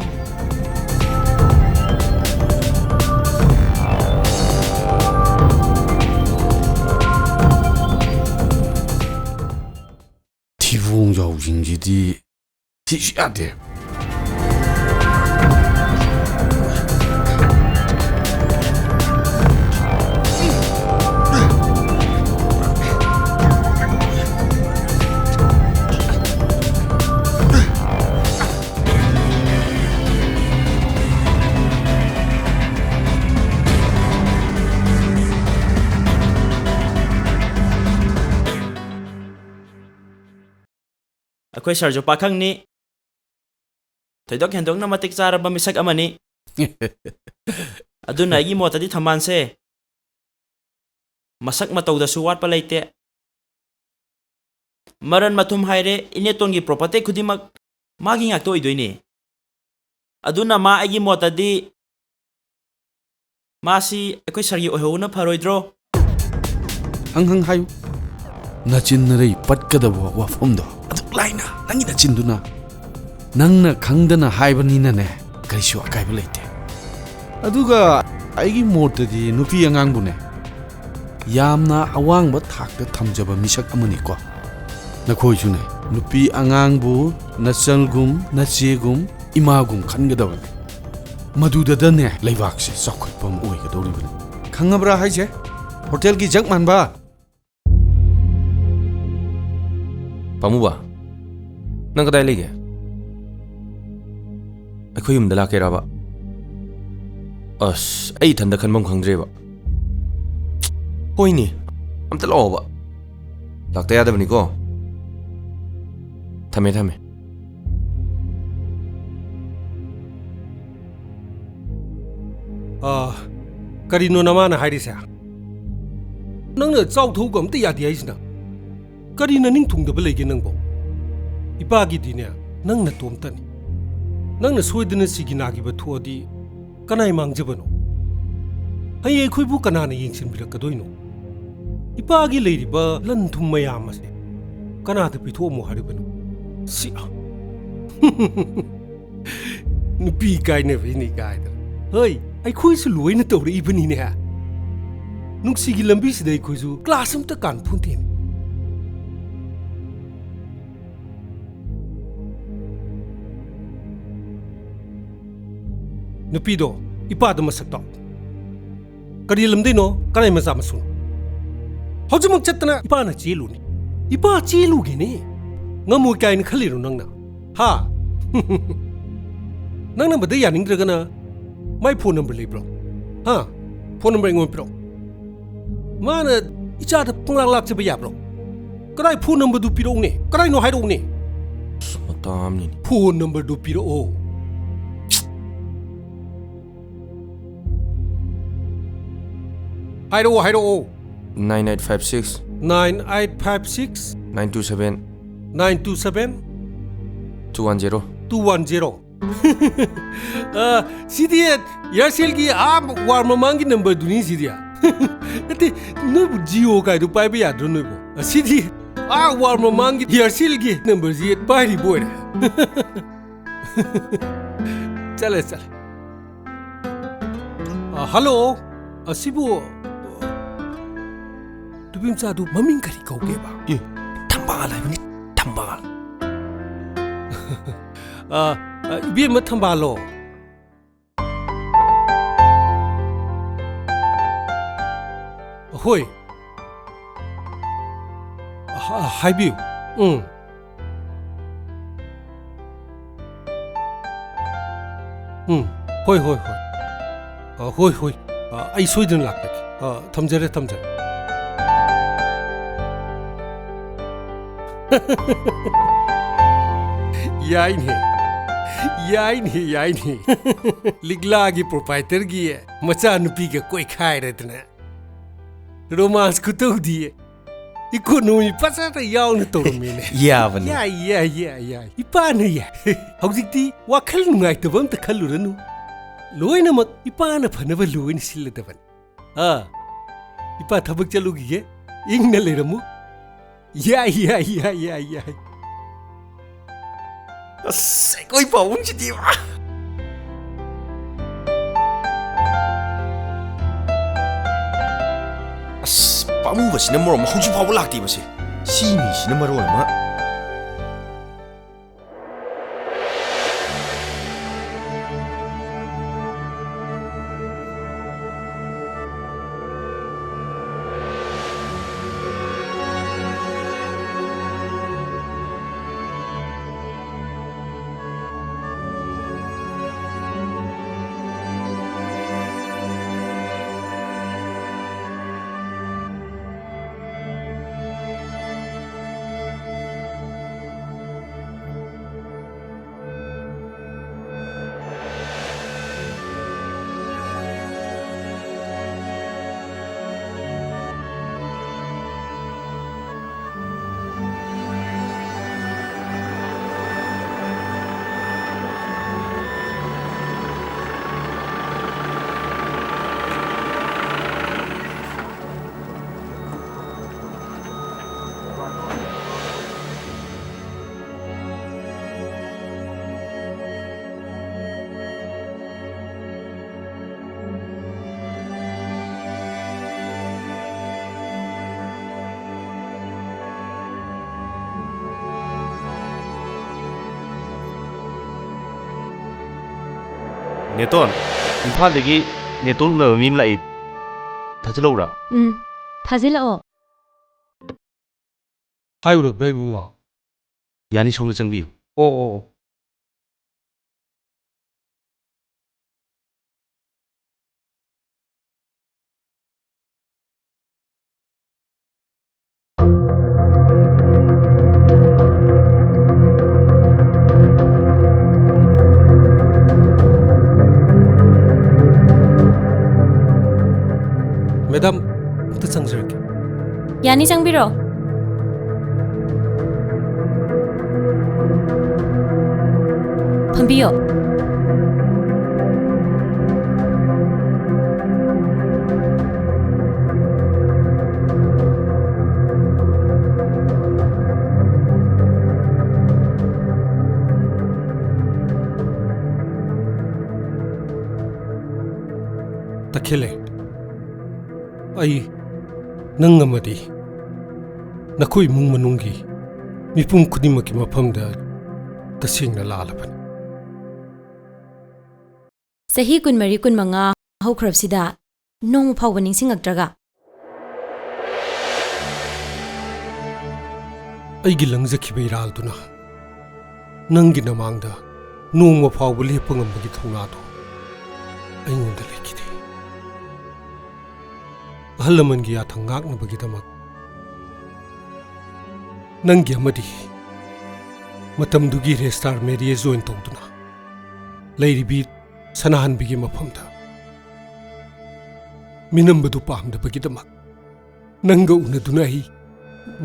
ꯊꯤꯕꯣꯡ ꯖꯥꯎꯁꯤꯡꯁꯤꯗꯤ ꯁꯤꯁꯨ ꯌꯥꯗꯦ꯫ ꯑꯩꯈꯣꯏ ꯁꯥꯔꯁꯨ ꯄꯥꯈꯪꯅꯤ, ꯊꯣꯏꯗꯣꯛ ꯍꯦꯟꯗꯣꯛꯅ ꯃꯇꯤꯛ ꯆꯥꯔꯕ ꯃꯤꯁꯛ ꯑꯃꯅꯤ꯫ ꯑꯗꯨꯅ ꯑꯩꯒꯤ ꯃꯣꯠꯇꯗꯤ ꯊꯝꯕꯥꯜꯁꯦ ꯃꯁꯛ ꯃꯇꯧꯗꯁꯨ ꯋꯥꯠꯄ ꯂꯩꯇꯦ꯫ ꯃꯔꯟ ꯃꯊꯨꯝ ꯍꯥꯏꯔꯦ, ꯏꯅꯦꯇꯣꯟꯒꯤ ꯄ꯭ꯔꯣꯄꯔꯇꯤ ꯈꯨꯗꯤꯡꯃꯛ ꯃꯥꯒꯤ ꯉꯥꯛꯇ ꯑꯣꯏꯗꯣꯏꯅꯦ꯫ ꯑꯗꯨꯅ ꯃꯥ ꯑꯩꯒꯤ ꯃꯣꯠꯇꯗꯤ ꯃꯥꯁꯤ ꯑꯩꯈꯣꯏ ꯁꯥꯔꯒꯤ ꯑꯣꯏꯍꯧꯕꯅ ꯐꯔꯣꯏꯗ꯭ꯔꯣ? ꯍꯪ ꯍꯪ ꯍꯥꯏꯌꯨ꯫ ꯅꯆꯤꯟ ꯅꯔꯩ ꯄꯠꯀꯗꯕ ꯋꯥꯐꯝꯗꯣ ꯑꯗꯨꯛ ꯂꯥꯏꯅ ꯅꯪꯒꯤ ꯅꯆꯤꯟꯗꯨꯅ꯫ ꯅꯪꯅ ꯈꯪꯗꯅ ꯍꯥꯏꯕꯅꯤꯅꯅꯦ, ꯀꯔꯤꯁꯨ ꯑꯀꯥꯏꯕ ꯂꯩꯇꯦ꯫ ꯑꯗꯨꯒ ꯑꯩꯒꯤ ꯃꯣꯠꯇꯗꯤ ꯅꯨꯄꯤ ꯑꯉꯥꯡꯕꯨꯅꯦ, ꯌꯥꯝꯅ ꯑꯋꯥꯡꯕ ꯊꯥꯛꯇ ꯊꯝꯖꯕ ꯃꯤꯁꯛ ꯑꯃꯅꯤꯀꯣ꯫ ꯅꯈꯣꯏꯁꯨꯅꯦ, ꯅꯨꯄꯤ ꯑꯉꯥꯡꯕꯨ ꯅꯆꯜꯒꯨꯝ, ꯅꯆꯦꯒꯨꯝ, ꯏꯃꯥꯒꯨꯝ ꯈꯟꯒꯗꯕꯅꯤ꯫ ꯃꯗꯨꯗꯗꯅꯦ ꯂꯩꯕꯥꯛꯁꯦ ꯆꯥꯎꯈꯠꯄ ꯑꯃ ꯑꯣꯏꯒꯗꯧꯔꯤꯕꯅꯤ꯫ ꯈꯪꯉꯕ꯭ꯔꯥ ꯍꯥꯏꯁꯦ? ꯍꯣꯇꯦꯜꯒꯤ ꯖꯛ ꯃꯥꯟꯕ꯫ ꯄꯥꯃꯨꯕ, ꯅꯪ ꯀꯗꯥꯏ ꯂꯩꯒꯦ? ꯑꯩꯈꯣꯏ ꯌꯨꯝꯗ ꯂꯥꯛꯀꯦꯔꯕ? ꯑꯁ, ꯑꯩ ꯏꯊꯟꯗ ꯈꯟꯐꯝ ꯈꯪꯗ꯭ꯔꯦꯕ꯫ ꯍꯣꯏꯅꯦ, ꯑꯝꯇ ꯂꯥꯛꯑꯣꯕ꯫ ꯂꯥꯛꯇ ꯌꯥꯗꯕꯅꯤꯀꯣ꯫ ꯊꯝꯃꯦ, ꯊꯝꯃꯦ꯫ ꯑꯥ, ꯀꯔꯤꯅꯣ ꯅꯃꯥꯅ ꯍꯥꯏꯔꯤꯁꯦ? ꯅꯪꯅ ꯆꯥꯎ ꯊꯛꯎꯒ ꯑꯝꯇ ꯌꯥꯗꯦ ꯍꯥꯏꯁꯤꯅ? ꯀꯔꯤ ꯅꯅꯤꯡ ꯊꯨꯡꯗꯕ ꯂꯩꯒꯦ ꯅꯪꯕꯣ? ꯏꯄꯥꯒꯤꯗꯤꯅꯦ, ꯅꯪ ꯅꯇꯣꯝꯇꯅꯤ꯫ ꯅꯪꯅ ꯁꯣꯏꯗꯅ ꯁꯤꯒꯤ ꯅꯥꯈꯤꯕ ꯊꯣꯛꯑꯗꯤ ꯀꯅꯥꯏ ꯃꯥꯡꯖꯕꯅꯣ? ꯍꯌꯦꯡ ꯑꯩꯈꯣꯏꯕꯨ ꯀꯅꯥꯅ ꯌꯦꯡꯁꯤꯟꯕꯤꯔꯛꯀꯗꯣꯏꯅꯣ? ꯏꯄꯥꯒꯤ ꯂꯩꯔꯤꯕ ꯂꯟ ꯊꯨꯝ ꯃꯌꯥꯝ ꯑꯁꯦ ꯀꯅꯥꯗ ꯄꯤꯊꯣꯛꯑꯝꯃꯣ ꯍꯥꯏꯔꯤꯕꯅꯣ? ꯁꯤ ꯅꯨꯄꯤ ꯀꯥꯏꯅꯕꯩꯅꯤ ꯀꯥꯏꯗꯅ꯫ ꯍꯣꯏ, ꯑꯩꯈꯣꯏꯁꯨ ꯂꯣꯏꯅ ꯇꯧꯔꯛꯏꯕꯅꯤꯅꯦ꯫ ꯅꯨꯡꯁꯤꯒꯤ ꯂꯝꯕꯤꯁꯤꯗ ꯑꯩꯈꯣꯏꯁꯨ ꯀ꯭ꯂꯥꯁ ꯑꯝꯇ ꯀꯥꯟ ꯐꯣꯟꯇꯦꯅꯦ꯫ ꯅꯨꯄꯤꯗꯣ ꯏꯄꯥꯗ ꯃꯁꯛ ꯇꯥꯛꯑꯣ꯫ ꯀꯔꯤ ꯂꯝꯗꯩꯅꯣ? ꯀꯅꯥꯏ ꯃꯆꯥ ꯃꯁꯨꯅꯣ? ꯍꯧꯖꯤꯛꯃꯛ ꯆꯠꯇꯅ ꯏꯄꯥꯅ ꯆꯦꯜꯂꯨꯅꯤ꯫ ꯏꯄꯥ ꯆꯦꯜꯂꯨꯒꯦꯅꯦ꯫ ꯉꯝꯃꯣꯏ ꯀꯥꯏꯅ ꯈꯜꯂꯤꯔꯣ ꯅꯪꯅ? ꯍꯥ? ꯅꯪꯅ ꯃꯗꯨ ꯌꯥꯅꯤꯡꯗ꯭ꯔꯒꯅ ꯃꯥꯏ ꯐꯣꯟ ꯅꯝꯕꯔ ꯂꯩꯕ꯭ꯔꯣ? ꯍꯥ? ꯐꯣꯟ ꯅꯝꯕꯔ ꯑꯩꯉꯣꯟꯗ ꯄꯤꯔꯛꯑꯣ꯫ ꯃꯥꯅ ꯏꯆꯥꯗ ꯄꯪꯂꯥꯛ ꯂꯥꯛꯆꯕ ꯌꯥꯕ꯭ꯔꯣ? ꯀꯗꯥꯏ ꯐꯣꯟ ꯅꯝꯕꯔꯗꯨ ꯄꯤꯔꯛꯎꯅꯦ? ꯀꯗꯥꯏꯅꯣ ꯍꯥꯏꯔꯛꯎꯅꯦ? ꯑꯁ, ꯃꯇꯥ ꯑꯃꯅꯤꯅꯦ꯫ ꯐꯣꯟ ꯅꯝꯕꯔꯗꯨ ꯄꯤꯔꯛꯑꯣ꯫ ꯍꯥꯏꯔꯛꯑꯣ, ꯍꯥꯏꯔꯛꯑꯣ꯫ Nine eight five six, nine eight five six, nine two seven, nine two seven, two one zero, two one zero꯫ ꯑ, ꯁꯤꯗꯤ Aircelꯒꯤ ꯑꯥ ꯋꯥꯔ ꯃꯃꯥꯡꯒꯤ ꯅꯝꯕꯔꯗꯨꯅꯤ ꯁꯤꯗꯤ꯫ ꯅꯠꯇꯦ, ꯅꯣꯏꯕꯨ Jio ꯀꯥꯏꯗꯨ ꯄꯥꯏꯕ ꯌꯥꯗ꯭ꯔꯣ ꯅꯣꯏꯕꯨ? ꯑ, ꯁꯤꯗꯤ ꯑꯥ ꯋꯥꯔ ꯃꯃꯥꯡꯒꯤ Aircelꯒꯤ ꯅꯝꯕꯔꯁꯤ ꯄꯥꯏꯔꯤꯕ ꯑꯣꯏꯔꯦ꯫ ꯆꯠꯂꯦ, ꯆꯠꯂꯦ꯫ ꯑ, ꯍꯜꯂꯣ꯫ ꯑꯁꯤꯕꯨ ꯅꯨꯄꯤ ꯃꯆꯥꯗꯨ ꯃꯃꯤꯡ ꯀꯔꯤ ꯀꯧꯒꯦꯕ? ꯑꯦ꯫ ꯊꯝꯕꯥꯜ ꯍꯥꯏꯕꯅꯤ, ꯊꯝꯕꯥꯜ꯫ ꯑ, ꯑ, ꯏꯕꯦꯝꯃ ꯊꯝꯕꯥꯜꯂꯣ? ꯍꯣꯏ꯫ ꯍ-, ꯍꯥꯏꯕꯤꯌꯨ꯫ ꯎꯝ꯫ ꯎꯝ, ꯍꯣꯏ, ꯍꯣꯏ, ꯍꯣꯏ꯫ ꯑ, ꯍꯣꯏ, ꯍꯣꯏ꯫ ꯑ, ꯑꯩ ꯁꯣꯏꯗꯅ ꯂꯥꯛꯂꯒꯦ꯫ ꯑ, ꯊꯝꯖꯔꯦ, ꯊꯝꯖꯔꯦ꯫ ꯌꯥꯏꯅꯦ, ꯌꯥꯏꯅꯦ, ꯌꯥꯏꯅꯦ꯫ ꯂꯤꯛꯂꯥꯒꯤ proprietorꯒꯤ ꯃꯆꯥꯅꯨꯄꯤꯒ ꯀꯣꯏꯈꯥꯏꯔꯗꯅ꯫ Romance ꯈꯨꯇꯧꯗꯤ꯫ Economy ꯐꯖꯅ ꯌꯥꯎꯅ ꯇꯧꯔꯝꯃꯤꯅꯦ꯫ ꯌꯥꯕꯅꯤ꯫ ꯌꯥꯏ, ꯌꯥꯏ, ꯌꯥꯏ, ꯌꯥꯏ꯫ ꯏꯄꯥꯅ ꯌꯥꯏ꯫ ꯍꯧꯖꯤꯛꯇꯤ ꯋꯥꯈꯜ ꯅꯨꯡꯉꯥꯏꯇꯕ ꯑꯝꯇ ꯈꯜꯂꯨꯔꯅꯨ꯫ ꯂꯣꯏꯅꯃꯛ ꯏꯄꯥꯅ ꯐꯅꯕ ꯂꯣꯏꯅ ꯁꯤꯜꯂꯗꯕꯅꯤ꯫ ꯑꯥ, ꯏꯄꯥ ꯊꯕꯛ ꯆꯠꯂꯨꯈꯤꯒꯦ꯫ ꯏꯪꯅ ꯂꯩꯔꯝꯃꯨ꯫ ꯌꯥꯏ, ꯌꯥꯏ, ꯌꯥꯏ, ꯌꯥꯏ, ꯌꯥꯏ꯫ ꯑꯁ, ꯑꯩꯈꯣꯏ ꯄꯥꯕꯨꯡꯁꯤꯗꯤ, ꯋꯥ! ꯑꯁ, ꯄꯥꯝꯃꯨꯕꯁꯤꯅ ꯃꯔꯣꯜ ꯑꯃ ꯍꯧꯖꯤꯛ ꯐꯥꯎꯕ ꯂꯥꯛꯇꯦꯕꯁꯦ꯫ ꯁꯤ ꯃꯤꯁꯤꯅ ꯃꯔꯣꯜ ꯑꯃ꯫ ꯅꯦꯇꯣꯟ, ꯏꯝꯐꯥꯜꯗꯒꯤ ꯅꯦꯇꯣꯟ ꯎꯅꯕ ꯃꯤ ꯑꯃ ꯂꯥꯛꯏ꯫ ꯊꯥꯖꯤꯜꯂꯛꯎꯔꯥ? ꯎꯝ, ꯊꯥꯖꯤꯜꯂꯛꯑꯣ꯫ ꯍꯥꯏꯔꯨꯔꯕ꯭ꯔꯥ ꯏꯕꯨꯡꯉꯣ? ꯌꯥꯅꯤ, ꯁꯣꯝꯗ ꯆꯪꯕꯤꯌꯨ꯫ ꯑꯣ, ꯑꯣ, ꯑꯣ꯫ ꯃꯦꯗꯥꯝ, ꯑꯝꯇ ꯆꯪꯖꯔꯛꯀꯦ꯫ ꯌꯥꯅꯤ, ꯆꯪꯕꯤꯔꯣ꯫ ꯐꯝꯕꯤꯌꯣ꯫ ꯇꯈꯦꯜꯂꯦ, ꯑꯩ ꯅꯪ ꯑꯃꯗꯤ ꯅꯈꯣꯏ ꯏꯃꯨꯡ ꯃꯅꯨꯡꯒꯤ ꯃꯤꯄꯨꯝ ꯈꯨꯗꯤꯡꯃꯛꯀꯤ ꯃꯐꯝꯗ ꯇꯁꯦꯡꯅ ꯂꯥꯜꯂꯕꯅꯤ꯫ ꯆꯍꯤ ꯀꯨꯟꯃꯔꯤ, ꯀꯨꯟꯃꯉꯥ ꯍꯧꯈ꯭ꯔꯕꯁꯤꯗ ꯅꯣꯡꯃ ꯐꯥꯎꯕ ꯅꯤꯡꯁꯤꯡꯉꯛꯇ꯭ꯔꯒ? ꯑꯩꯒꯤ ꯂꯪꯖꯈꯤꯕ ꯏꯔꯥꯜꯗꯨꯅ ꯅꯪꯒꯤ ꯅꯃꯥꯡꯗ ꯅꯣꯡꯃ ꯐꯥꯎꯕ ꯂꯦꯞꯄ ꯉꯝꯕꯒꯤ ꯊꯧꯅꯥꯗꯨ ꯑꯩꯉꯣꯟꯗ ꯂꯩꯈꯤꯗꯦ꯫ ꯑꯍꯜ ꯂꯃꯟꯒꯤ ꯌꯥꯊꯪ ꯉꯥꯛꯅꯕꯒꯤꯗꯃꯛ ꯅꯪꯒꯤ ꯑꯃꯗꯤ ꯃꯇꯝꯗꯨꯒꯤ registrar marriage ꯑꯣꯏꯅ ꯇꯧꯗꯨꯅ ꯂꯩꯔꯤꯕꯤ ꯁꯅꯥꯍꯟꯕꯤꯒꯤ ꯃꯐꯝꯗ ꯃꯤꯅꯝꯕꯗꯨ ꯄꯥꯝꯗꯕꯒꯤꯗꯃꯛ ꯅꯪꯒ ꯎꯅꯗꯨꯅ ꯑꯩ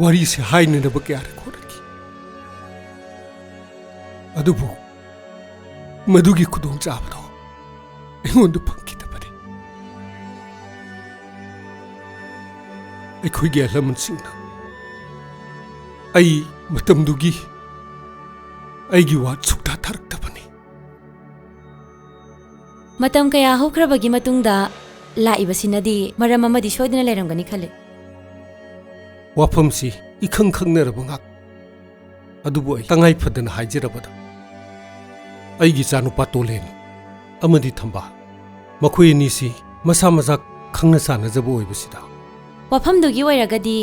ꯋꯥꯔꯤꯁꯦ ꯍꯥꯏꯅꯅꯕ ꯀꯌꯥꯔꯛ ꯍꯣꯠꯅꯈꯤ꯫ ꯑꯗꯨꯕꯨ ꯃꯗꯨꯒꯤ ꯈꯨꯗꯣꯡꯆꯥꯕꯗꯣ ꯑꯩꯉꯣꯟꯗ ꯐꯪꯈꯤꯗꯕꯅꯤ꯫ ꯑꯩꯈꯣꯏꯒꯤ ꯑꯍꯜ ꯂꯃꯟꯁꯤꯡꯅ ꯑꯩ ꯃꯇꯝꯗꯨꯒꯤ ꯑꯩꯒꯤ ꯋꯥ ꯁꯨꯛꯇꯥ ꯇꯥꯔꯛꯇꯕꯅꯤ꯫ ꯃꯇꯝ ꯀꯌꯥ ꯍꯧꯈ꯭ꯔꯕꯒꯤ ꯃꯇꯨꯡꯗ ꯂꯥꯛꯏꯕꯁꯤꯅꯗꯤ ꯃꯔꯝ ꯑꯃꯗꯤ ꯁꯣꯏꯗꯅ ꯂꯩꯔꯝꯒꯅꯤ ꯈꯜꯂꯤ꯫ ꯋꯥꯐꯝꯁꯤ ꯏꯈꯪ ꯈꯪꯅꯔꯕ ꯉꯥꯛ꯫ ꯑꯗꯨꯕꯨ ꯑꯩ ꯇꯉꯥꯏ ꯐꯗꯅ ꯍꯥꯏꯖꯔꯕꯗ, ꯑꯩꯒꯤ ꯏꯆꯥꯅꯨꯄꯥ ꯇꯣꯂꯦꯟ ꯑꯃꯗꯤ ꯊꯝꯕꯥꯜ, ꯃꯈꯣꯏ ꯑꯅꯤꯁꯤ ꯃꯁꯥ ꯃꯁꯥ ꯈꯪꯅ ꯆꯥꯟꯅꯖꯕ ꯑꯣꯏꯕꯁꯤꯗ꯫ ꯋꯥꯐꯝꯗꯨꯒꯤ ꯑꯣꯏꯔꯒꯗꯤ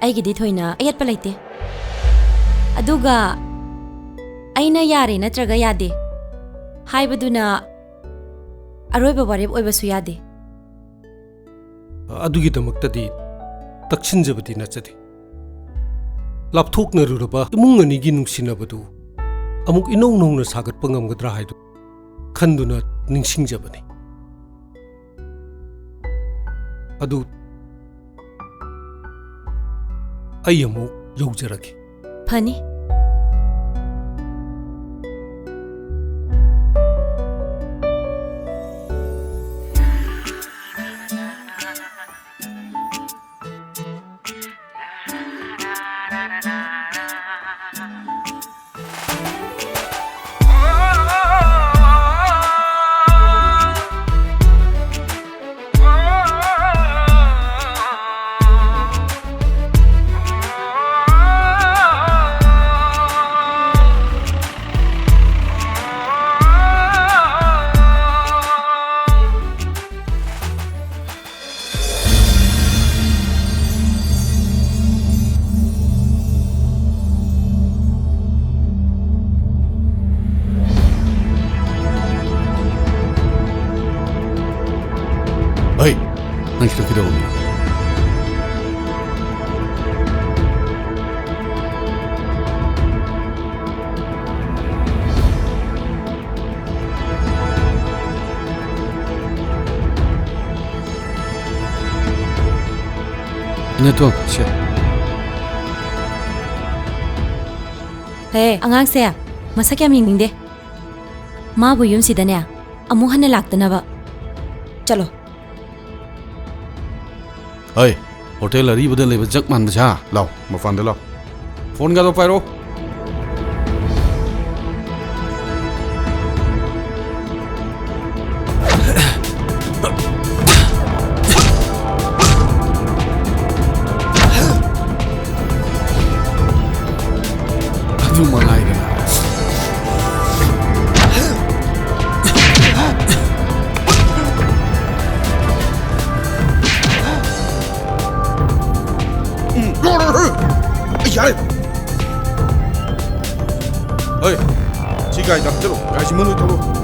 ꯑꯩꯒꯤꯗꯤ ꯊꯣꯏꯅ ꯑꯌꯦꯠꯄ ꯂꯩꯇꯦ꯫ ꯑꯗꯨꯒ ꯑꯩꯅ ꯌꯥꯔꯦ ꯅꯠꯇ꯭ꯔꯒ ꯌꯥꯗꯦ ꯍꯥꯏꯕꯗꯨꯅ ꯑꯔꯣꯏꯕ ꯋꯥꯔꯦꯞ ꯑꯣꯏꯕꯁꯨ ꯌꯥꯗꯦ꯫ ꯑꯗꯨꯒꯤꯗꯃꯛꯇꯗꯤ ꯇꯛꯁꯤꯟꯖꯕꯗꯤ ꯅꯠꯆꯗꯦ꯫ ꯂꯥꯞꯊꯣꯛꯅꯔꯨꯔꯕ ꯏꯃꯨꯡ ꯑꯅꯤꯒꯤ ꯅꯨꯡꯁꯤꯅꯕꯗꯨ ꯑꯃꯨꯛ ꯏꯅꯧ ꯅꯧꯅ ꯁꯥꯒꯠꯄ ꯉꯝꯒꯗ꯭ꯔꯥ ꯍꯥꯏꯗꯨ ꯈꯟꯗꯨꯅ ꯅꯤꯡꯁꯤꯡꯖꯕꯅꯤ꯫ ꯑꯗꯨ ꯑꯩ ꯑꯃꯨꯛ ꯌꯧꯖꯔꯒꯦ꯫ ꯐꯅꯤ꯫ ꯍꯩ, ꯅꯪ ꯁꯤꯗ ꯀꯩꯗꯧꯔꯝꯃꯤꯅꯣ? ꯏꯅꯦꯇꯣꯟ, ꯁꯦ꯫ ꯍꯦ, ꯑꯉꯥꯡꯁꯦ ꯃꯁꯛ ꯌꯥꯝ ꯌꯦꯡꯅꯤꯡꯗꯦ꯫ ꯃꯥꯕꯨ ꯌꯨꯝꯁꯤꯗꯅꯦ ꯑꯃꯨꯛ ꯍꯟꯅ ꯂꯥꯛꯇꯅꯕ꯫ ꯆꯠꯂꯣ꯫ ꯍꯩ, ꯍꯣꯇꯦꯜ ꯑꯔꯤꯕꯗ ꯂꯩꯕ ꯖꯛ ꯃꯥꯟꯕꯁꯦ, ꯍꯥ? ꯂꯥꯎ, ꯃꯄꯥꯟꯗ ꯂꯥꯎ꯫ ꯐꯣꯟꯒꯗꯣ ꯄꯥꯏꯔꯣ꯫ ꯑꯗꯨ ꯃꯉꯥꯏꯗꯅ꯫ ꯒꯥꯔꯤ ꯗꯥꯛꯇꯔ, ꯒꯥꯔꯤꯁꯤ ꯃꯅꯨꯡ ꯊꯧꯔꯣ꯫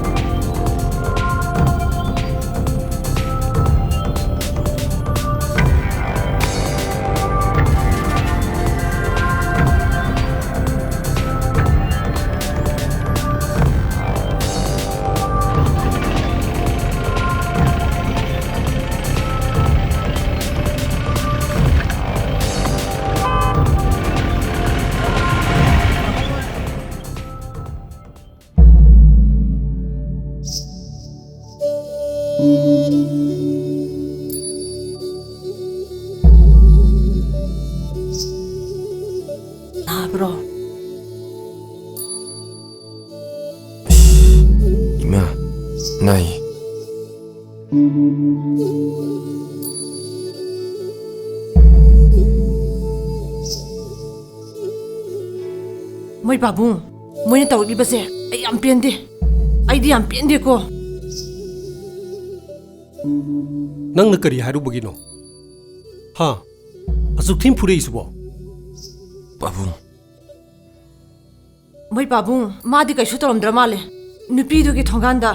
ꯅꯥꯕ꯭ꯔꯣ? ꯏꯃꯥ, ꯅꯥꯏ꯫ ꯃꯣꯏ ꯄꯥꯕꯨꯡ, ꯃꯣꯏꯅ ꯇꯧꯔꯛꯂꯤꯕꯁꯦ ꯑꯩ ꯌꯥꯝ ꯄꯦꯟꯗꯦ꯫ ꯑꯩꯗꯤ ꯌꯥꯝ ꯄꯦꯟꯗꯦꯀꯣ꯫ ꯅꯪꯅ ꯀꯔꯤ ꯍꯥꯏꯔꯨꯕꯒꯤꯅꯣ? ꯍꯥ? ꯑꯁꯨꯛ ꯊꯤꯅ ꯐꯨꯔꯛꯏꯁꯤꯕꯣ? ꯄꯥꯕꯨꯡ꯫ ꯃꯣꯏ ꯄꯥꯕꯨꯡ, ꯃꯥꯗꯤ ꯀꯩꯁꯨ ꯇꯧꯔꯝꯗ꯭ꯔ ꯃꯥꯜꯂꯦ꯫ ꯅꯨꯄꯤꯗꯨꯒꯤ ꯊꯣꯡꯒꯥꯟꯗ꯫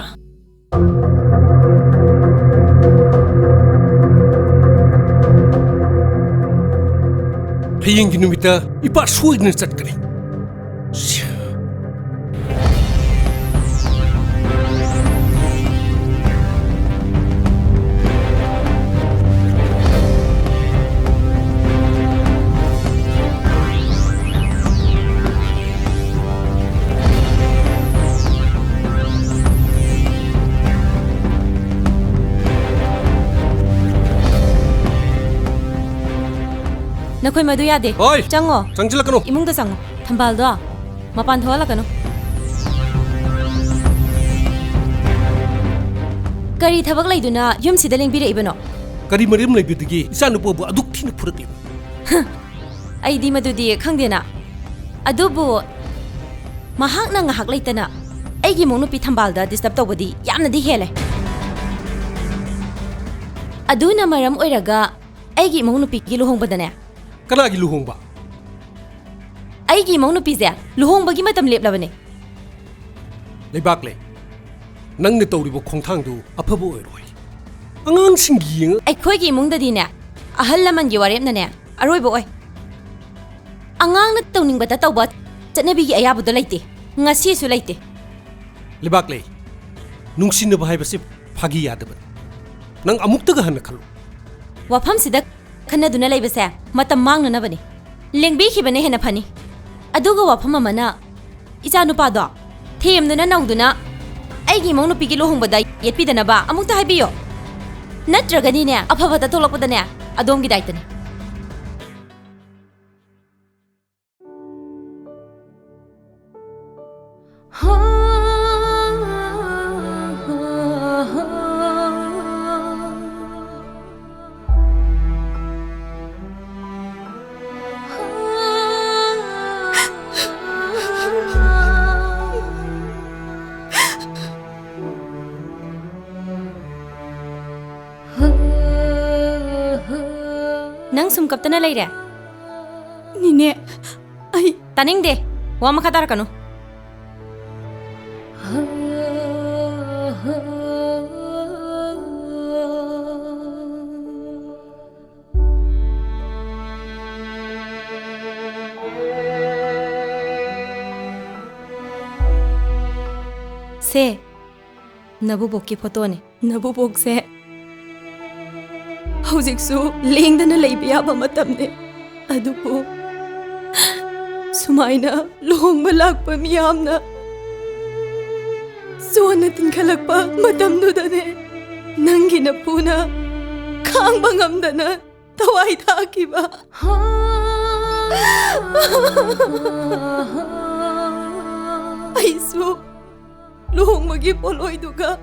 ꯍꯌꯦꯡꯒꯤ ꯅꯨꯃꯤꯠꯇ ꯏꯄꯥ ꯁꯣꯏꯗꯅ ꯆꯠꯀꯅꯤ꯫ ꯅꯈꯣꯏ ꯃꯗꯨ ꯌꯥꯗꯦ꯫ ꯍꯣꯏ! ꯆꯪꯉꯣ꯫ ꯆꯪꯁꯤꯜꯂꯛꯀꯅꯨ꯫ ꯏꯃꯨꯡꯗ ꯆꯪꯉꯣ꯫ ꯊꯝꯕꯥꯜꯗꯣ ꯃꯄꯥꯟ ꯊꯣꯛꯍꯜꯂꯛꯀꯅꯨ꯫ ꯀꯔꯤ ꯊꯕꯛ ꯂꯩꯗꯨꯅ ꯌꯨꯝꯁꯤꯗ ꯂꯦꯡꯕꯤꯔꯛꯏꯕꯅꯣ? ꯀꯔꯤ ꯃꯔꯝ ꯂꯩꯕꯗꯒꯤ ꯏꯆꯥꯅꯨꯄꯥꯕꯨ ꯑꯗꯨꯛ ꯊꯤꯅ ꯐꯨꯔꯛꯂꯤꯕ? ꯑꯩꯗꯤ ꯃꯗꯨꯗꯤ ꯈꯪꯗꯦꯅ꯫ ꯑꯗꯨꯕꯨ ꯃꯍꯥꯛꯅ ꯉꯥꯏꯍꯥꯛ ꯂꯩꯇꯅ ꯑꯩꯒꯤ ꯏꯃꯧ ꯅꯨꯄꯤ ꯊꯝꯕꯥꯜꯗ disturb ꯇꯧꯕꯗꯤ ꯌꯥꯝꯅꯗꯤ ꯍꯦꯜꯂꯦ꯫ ꯑꯗꯨꯅ ꯃꯔꯝ ꯑꯣꯏꯔꯒ ꯑꯩꯒꯤ ꯏꯃꯧ ꯅꯨꯄꯤꯒꯤ ꯂꯨꯍꯣꯡꯕꯗꯅꯦ꯫ ꯀꯅꯥꯒꯤ ꯂꯨꯍꯣꯡꯕ? ꯑꯩꯒꯤ ꯏꯃꯧ ꯅꯨꯄꯤꯁꯦ ꯂꯨꯍꯣꯡꯕꯒꯤ ꯃꯇꯝ ꯂꯦꯞꯂꯕꯅꯦ꯫ ꯂꯩꯕꯥꯛꯂꯩ, ꯅꯪꯅ ꯇꯧꯔꯤꯕ ꯈꯣꯡꯊꯥꯡꯗꯨ ꯑꯐꯕ ꯑꯣꯏꯔꯣꯏ꯫ ꯑꯉꯥꯡꯁꯤꯡꯒꯤ ꯌꯦꯡꯉ ꯑꯩꯈꯣꯏꯒꯤ ꯏꯃꯨꯡꯗꯗꯤꯅꯦ, ꯑꯍꯜ ꯂꯃꯟꯒꯤ ꯋꯥꯔꯦꯞꯅꯅꯦ ꯑꯔꯣꯏꯕ ꯑꯣꯏ꯫ ꯑꯉꯥꯡꯅ ꯇꯧꯅꯤꯡꯕꯗ ꯇꯧꯕ ꯆꯠꯅꯕꯤꯒꯤ ꯑꯌꯥꯕꯗꯣ ꯂꯩꯇꯦ, ꯉꯁꯤꯁꯨ ꯂꯩꯇꯦ꯫ ꯂꯩꯕꯥꯛꯂꯩ, ꯅꯨꯡꯁꯤꯅꯕ ꯍꯥꯏꯕꯁꯤ ꯐꯥꯒꯤ ꯌꯥꯗꯕꯅꯤ꯫ ꯅꯪ ꯑꯃꯨꯛꯇꯒ ꯍꯟꯅ ꯈꯜꯂꯨ꯫ ꯋꯥꯐꯝꯁꯤꯗ ꯈꯟꯅꯗꯨꯅ ꯂꯩꯕꯁꯦ ꯃꯇꯝ ꯃꯥꯡꯅꯅꯕꯅꯤ꯫ ꯂꯦꯡꯕꯤꯈꯤꯕꯅ ꯍꯦꯟꯅ ꯐꯅꯤ꯫ ꯑꯗꯨꯒ ꯋꯥꯐꯝ ꯑꯃꯅ, ꯏꯆꯥꯅꯨꯄꯥꯗꯣ ꯊꯦꯝꯗꯨꯅ ꯅꯧꯗꯨꯅ ꯑꯩꯒꯤ ꯏꯃꯧ ꯅꯨꯄꯤꯒꯤ ꯂꯨꯍꯣꯡꯕꯗ ꯌꯦꯠꯄꯤꯗꯅꯕ ꯑꯃꯨꯛꯇ ꯍꯥꯏꯕꯤꯌꯣ꯫ ꯅꯠꯇ꯭ꯔꯒꯗꯤꯅꯦ, ꯑꯐꯕꯇ ꯊꯣꯛꯂꯛꯄꯗꯅꯦ ꯑꯗꯣꯝꯒꯤ ꯗꯥꯏꯇꯅꯤ꯫ ꯅꯪ ꯁꯨꯝ ꯀꯞꯇꯅ ꯂꯩꯔꯦ? ꯅꯤꯅꯦ, ꯑꯩ ꯇꯥꯅꯤꯡꯗꯦ꯫ ꯋꯥ ꯃꯈꯥ ꯇꯥꯔꯛꯀꯅꯨ꯫ ꯁꯦ, ꯅꯕꯨꯕꯣꯛꯀꯤ ꯐꯣꯇꯣꯅꯦ꯫ ꯅꯕꯨꯕꯣꯛꯁꯦ ꯍꯧꯖꯤꯛꯁꯨ ꯂꯦꯡꯗꯅ ꯂꯩꯕ ꯌꯥꯕ ꯃꯇꯝꯅꯦ꯫ ꯑꯗꯨꯕꯨ ꯁꯨꯃꯥꯏꯅ ꯂꯨꯍꯣꯡꯕ ꯂꯥꯛꯄ ꯃꯤꯌꯥꯝꯅ ꯆꯣꯟꯅ ꯇꯤꯟꯈꯠꯂꯛꯄ ꯃꯇꯝꯗꯨꯗꯅꯦ, ꯅꯪꯒꯤ ꯅꯄꯨꯅ ꯈꯥꯡꯕ ꯉꯝꯗꯅ ꯊꯋꯥꯏ ꯊꯥꯈꯤꯕ꯫ ꯑꯩꯁꯨ ꯂꯨꯍꯣꯡꯕꯒꯤ ꯄꯣꯠꯂꯣꯏꯗꯨꯒ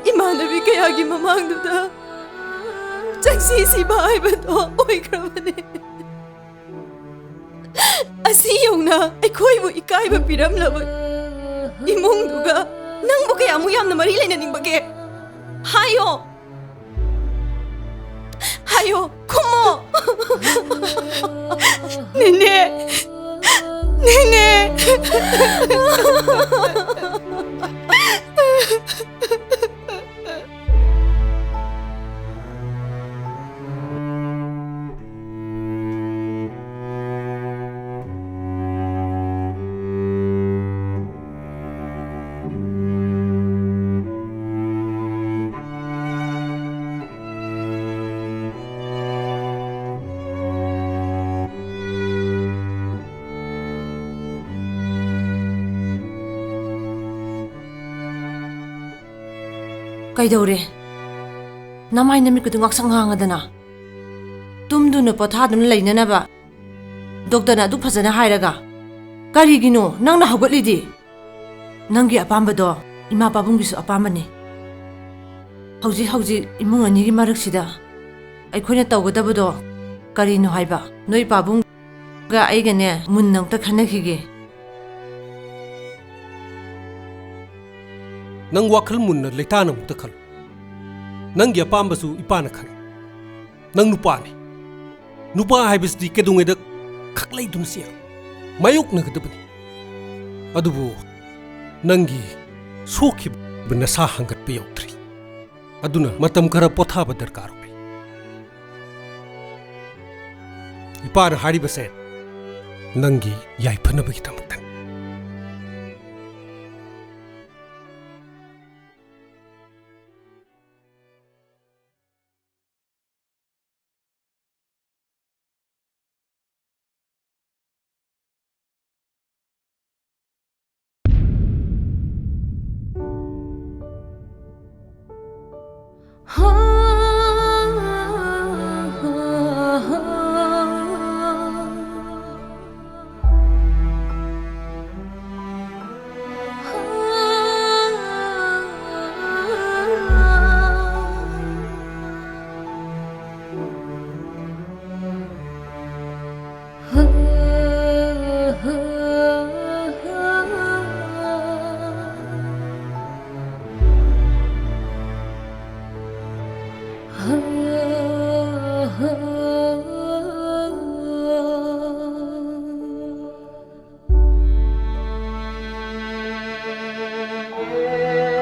ꯏꯃꯥꯟꯅꯕꯤ ꯀꯌꯥꯒꯤ ꯃꯃꯥꯡꯗꯨꯗ ꯆꯪꯁꯤ ꯁꯤꯕ ꯍꯥꯏꯕꯗꯣ ꯑꯣꯏꯈ꯭ꯔꯕꯅꯦ꯫ ꯑꯁꯤ ꯌꯧꯅ ꯑꯩꯈꯣꯏꯕꯨ ꯏꯀꯥꯏꯕ ꯄꯤꯔꯝꯂꯕ ꯏꯃꯨꯡꯗꯨꯒ ꯅꯪꯕꯨ ꯀꯌꯥꯃꯨꯛ ꯌꯥꯝꯅ ꯃꯔꯤ ꯂꯩꯅꯅꯤꯡꯕꯒꯦ? ꯍꯥꯏꯌꯣ! ꯍꯥꯏꯌꯣ! ꯈꯨꯝꯃꯣ! ꯅꯦꯅꯦ! ꯅꯦꯅꯦ꯫ ꯀꯩꯗꯧꯔꯦ? ꯅꯃꯥꯏ ꯅꯃꯤꯠꯀꯗꯨ ꯉꯥꯛꯁꯪ ꯉꯥꯡꯉꯗꯅ꯫ ꯇꯨꯝꯗꯨꯅ ꯄꯣꯊꯥꯗꯨꯅ ꯂꯩꯅꯅꯕ ꯗꯣꯛꯇꯔꯅ ꯑꯗꯨꯛ ꯐꯖꯅ ꯍꯥꯏꯔꯒ꯫ ꯀꯔꯤꯒꯤꯅꯣ ꯅꯪꯅ ꯍꯧꯒꯠꯂꯤꯗꯤ? ꯅꯪꯒꯤ ꯑꯄꯥꯝꯕꯗꯣ ꯏꯃꯥ ꯄꯥꯕꯨꯡꯒꯤꯁꯨ ꯑꯄꯥꯝꯕꯅꯤ꯫ ꯍꯧꯖꯤꯛ ꯍꯧꯖꯤꯛ ꯏꯃꯨꯡ ꯑꯅꯤꯒꯤ ꯃꯔꯛꯁꯤꯗ ꯑꯩꯈꯣꯏꯅ ꯇꯧꯒꯗꯕꯗꯣ ꯀꯔꯤꯅꯣ ꯍꯥꯏꯕ? ꯅꯣꯏ ꯄꯥꯕꯨꯡꯒ ꯑꯩꯒꯅꯦ ꯃꯨꯟꯅ ꯑꯝꯇ ꯈꯟꯅꯈꯤꯒꯦ꯫ ꯅꯪ ꯋꯥꯈꯜ ꯃꯨꯟꯅ ꯂꯩꯇꯥꯅ ꯑꯃꯨꯛꯇ ꯈꯜꯂꯨ꯫ ꯅꯪꯒꯤ ꯑꯄꯥꯝꯕꯁꯨ ꯏꯄꯥꯅ ꯈꯪꯏ꯫ ꯅꯪ ꯅꯨꯄꯥꯅꯤ꯫ ꯅꯨꯄꯥ ꯍꯥꯏꯕꯁꯤꯗꯤ ꯀꯩꯗꯧꯉꯩꯗ ꯈꯛꯂꯩꯗꯨꯅ ꯆꯦꯜꯂꯨ꯫ ꯃꯥꯌꯣꯛꯅꯒꯗꯕꯅꯤ꯫ ꯑꯗꯨꯕꯨ ꯅꯪꯒꯤ ꯁꯣꯛꯈꯤꯕ ꯅꯁꯥ ꯍꯪꯒꯠꯄ ꯌꯧꯗ꯭ꯔꯤ꯫ ꯑꯗꯨꯅ ꯃꯇꯝ ꯈꯔ ꯄꯣꯊꯥꯕ ꯗꯔꯀꯥꯔ ꯑꯣꯏ꯫ ꯏꯄꯥꯅ ꯍꯥꯏꯔꯤꯕꯁꯦ ꯅꯪꯒꯤ ꯌꯥꯏꯐꯅꯕꯒꯤꯗꯃꯛꯇꯅꯤ꯫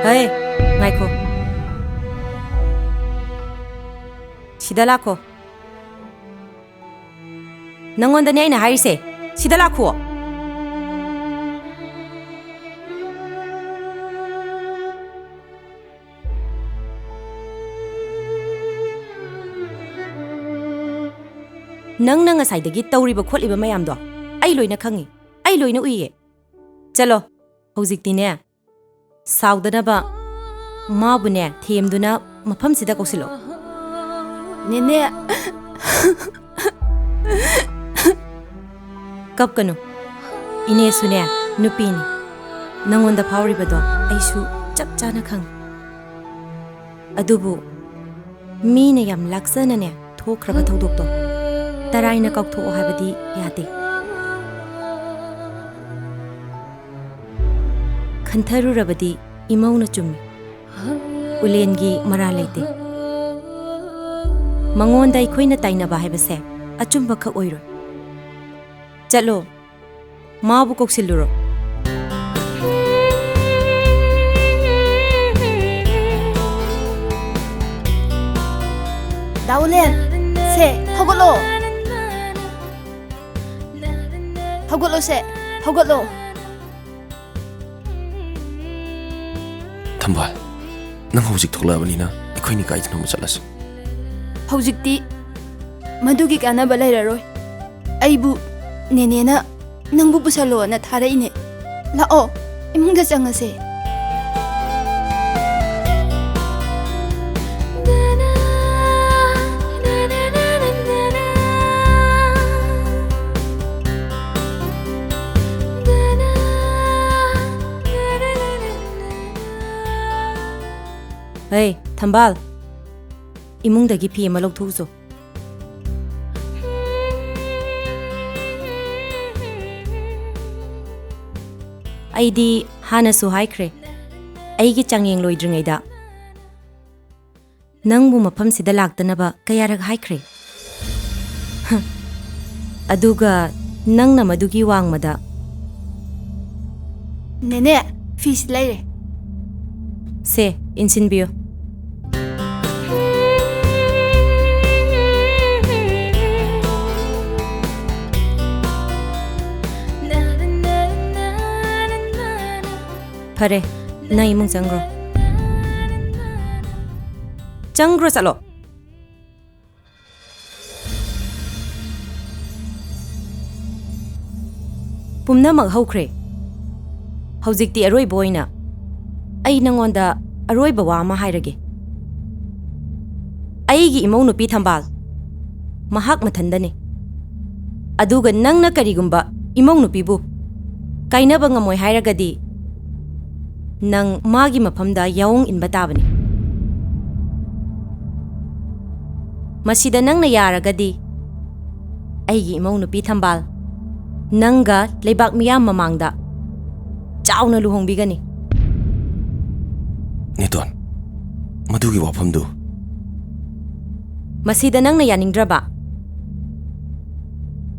ꯍꯩ, ꯉꯥꯏꯈꯣ꯫ ꯁꯤꯗ ꯂꯥꯛꯈꯣ꯫ ꯅꯪꯉꯣꯟꯗꯅꯦ ꯑꯩꯅ ꯍꯥꯏꯔꯤꯁꯦ꯫ ꯁꯤꯗ ꯂꯥꯛꯈꯨꯑꯣ꯫ ꯅꯪꯅ ꯉꯁꯥꯏꯗꯒꯤ ꯇꯧꯔꯤꯕ ꯈꯣꯠꯂꯤꯕ ꯃꯌꯥꯝꯗꯣ ꯑꯩ ꯂꯣꯏꯅ ꯈꯪꯉꯤ, ꯑꯩ ꯂꯣꯏꯅ ꯎꯏꯌꯦ꯫ ꯆꯠꯂꯣ, ꯍꯧꯖꯤꯛꯇꯤꯅꯦ, ꯁꯥꯎꯗꯅꯕ ꯃꯥꯕꯨꯅꯦ ꯊꯦꯝꯗꯨꯅ ꯃꯐꯝꯁꯤꯗ ꯀꯧꯁꯤꯜꯂꯛꯑꯣ꯫ ꯅꯦꯅꯦ꯫ ꯀꯞꯀꯅꯨ꯫ ꯏꯅꯦꯁꯨꯅꯦ ꯅꯨꯄꯤꯅꯤ꯫ ꯅꯪꯉꯣꯟꯗ ꯐꯥꯎꯔꯤꯕꯗꯣ ꯑꯩꯁꯨ ꯆꯞ ꯆꯥꯅ ꯈꯪꯉꯤ꯫ ꯑꯗꯨꯕꯨ ꯃꯤꯅ ꯌꯥꯝ ꯂꯥꯛꯆꯅꯅꯦ ꯊꯣꯛꯈ꯭ꯔꯕ ꯊꯧꯗꯣꯛꯇꯣ ꯇꯔꯥꯏꯅ ꯀꯥꯎꯊꯣꯛꯑꯣ ꯍꯥꯏꯕꯗꯤ ꯌꯥꯗꯦ꯫ ꯈꯟꯊꯔꯨꯔꯕꯗꯤ ꯏꯃꯧꯅ ꯆꯨꯝꯃꯤ꯫ ꯎꯂꯦꯟꯒꯤ ꯃꯔꯥꯜ ꯂꯩꯇꯦ꯫ ꯃꯉꯣꯟꯗ ꯑꯩꯈꯣꯏꯅ ꯇꯥꯏꯅꯕ ꯍꯥꯏꯕꯁꯦ ꯑꯆꯨꯝꯕꯈꯛ ꯑꯣꯏꯔꯣꯏ꯫ ꯆꯠꯂꯣ, ꯃꯥꯕꯨ ꯀꯧꯁꯤꯜꯂꯨꯔꯣ꯫ ꯗꯥ ꯎꯂꯦꯟ, ꯁꯦ, ꯍꯧꯒꯠꯂꯣ꯫ ꯍꯧꯒꯠꯂꯣ ꯁꯦ, ꯍꯧꯒꯠꯂꯣ꯫ ꯊꯝꯕꯥꯜ, ꯅꯪ ꯍꯧꯖꯤꯛ ꯊꯣꯛꯂꯛꯑꯕꯅꯤꯅ ꯑꯩꯈꯣꯏꯅꯤ ꯀꯥꯏꯗꯅꯣꯃ ꯆꯠꯂꯁꯤ꯫ ꯍꯧꯖꯤꯛꯇꯤ ꯃꯗꯨꯒꯤ ꯀꯥꯟꯅꯕ ꯂꯩꯔꯔꯣꯏ꯫ ꯑꯩꯕꯨ ꯅꯦꯅꯦꯅ ꯅꯪꯕꯨ ꯄꯨꯁꯜꯂꯣꯅ ꯊꯥꯔꯛꯏꯅꯦ꯫ ꯂꯥꯛꯑꯣ, ꯏꯃꯨꯡꯗ ꯆꯪꯉꯁꯦ꯫ ꯍꯩ, ꯊꯝꯕꯥꯜ, ꯏꯃꯨꯡꯗꯒꯤ ꯐꯤ ꯑꯃ ꯂꯧꯊꯣꯛꯎꯆꯣ꯫ ꯑꯩꯗꯤ ꯍꯥꯟꯅꯁꯨ ꯍꯥꯏꯈ꯭ꯔꯦ, ꯑꯩꯒꯤ ꯆꯥꯡꯌꯦꯡ ꯂꯣꯏꯗ꯭ꯔꯤꯉꯩꯗ ꯅꯪꯕꯨ ꯃꯐꯝꯁꯤꯗ ꯂꯥꯛꯇꯅꯕ ꯀꯌꯥꯔꯛ ꯍꯥꯏꯈ꯭ꯔꯦ꯫ ꯍ, ꯑꯗꯨꯒ ꯅꯪꯅ ꯃꯗꯨꯒꯤ ꯋꯥꯡꯃꯗ꯫ ꯅꯦꯅꯦ, ꯐꯤꯁꯤ ꯂꯩꯔꯦ꯫ ꯁꯦ, ꯏꯟꯁꯤꯟꯕꯤꯌꯨ꯫ ꯐꯔꯦ, ꯅꯪ ꯏꯃꯨꯡ ꯆꯪꯈ꯭ꯔꯣ꯫ ꯆꯪꯈ꯭ꯔꯣ, ꯆꯠꯂꯣ꯫ ꯄꯨꯝꯅꯃꯛ ꯍꯧꯈ꯭ꯔꯦ꯫ ꯍꯧꯖꯤꯛꯇꯤ ꯑꯔꯣꯏꯕ ꯑꯣꯏꯅ ꯑꯩ ꯅꯉꯣꯟꯗ ꯑꯔꯣꯏꯕ ꯋꯥ ꯑꯃ ꯍꯥꯏꯔꯒꯦ꯫ ꯑꯩꯒꯤ ꯏꯃꯧ ꯅꯨꯄꯤ ꯊꯝꯕꯥꯜ ꯃꯍꯥꯛ ꯃꯊꯟꯗꯅꯤ꯫ ꯑꯗꯨꯒ ꯅꯪꯅ ꯀꯔꯤꯒꯨꯝꯕ ꯏꯃꯧ ꯅꯨꯄꯤꯕꯨ ꯀꯥꯏꯅꯕ ꯉꯝꯃꯣꯏ ꯍꯥꯏꯔꯒꯗꯤ, ꯅꯪ ꯃꯥꯒꯤ ꯃꯐꯝꯗ ꯌꯥꯑꯣꯡ ꯏꯟꯕ ꯇꯥꯕꯅꯤ꯫ ꯃꯁꯤꯗ ꯅꯪꯅ ꯌꯥꯔꯒꯗꯤ, ꯑꯩꯒꯤ ꯏꯃꯧ ꯅꯨꯄꯤ ꯊꯝꯕꯥꯜ ꯅꯪꯒ ꯂꯩꯕꯥꯛ ꯃꯤꯌꯥꯝ ꯃꯃꯥꯡꯗ ꯆꯥꯎꯅ ꯂꯨꯍꯣꯡꯕꯤꯒꯅꯤ꯫ ꯅꯦꯇꯣꯟ, ꯃꯗꯨꯒꯤ ꯋꯥꯐꯝꯗꯨ꯫ ꯃꯁꯤꯗ ꯅꯪꯅ ꯌꯥꯅꯤꯡꯗ꯭ꯔꯕ?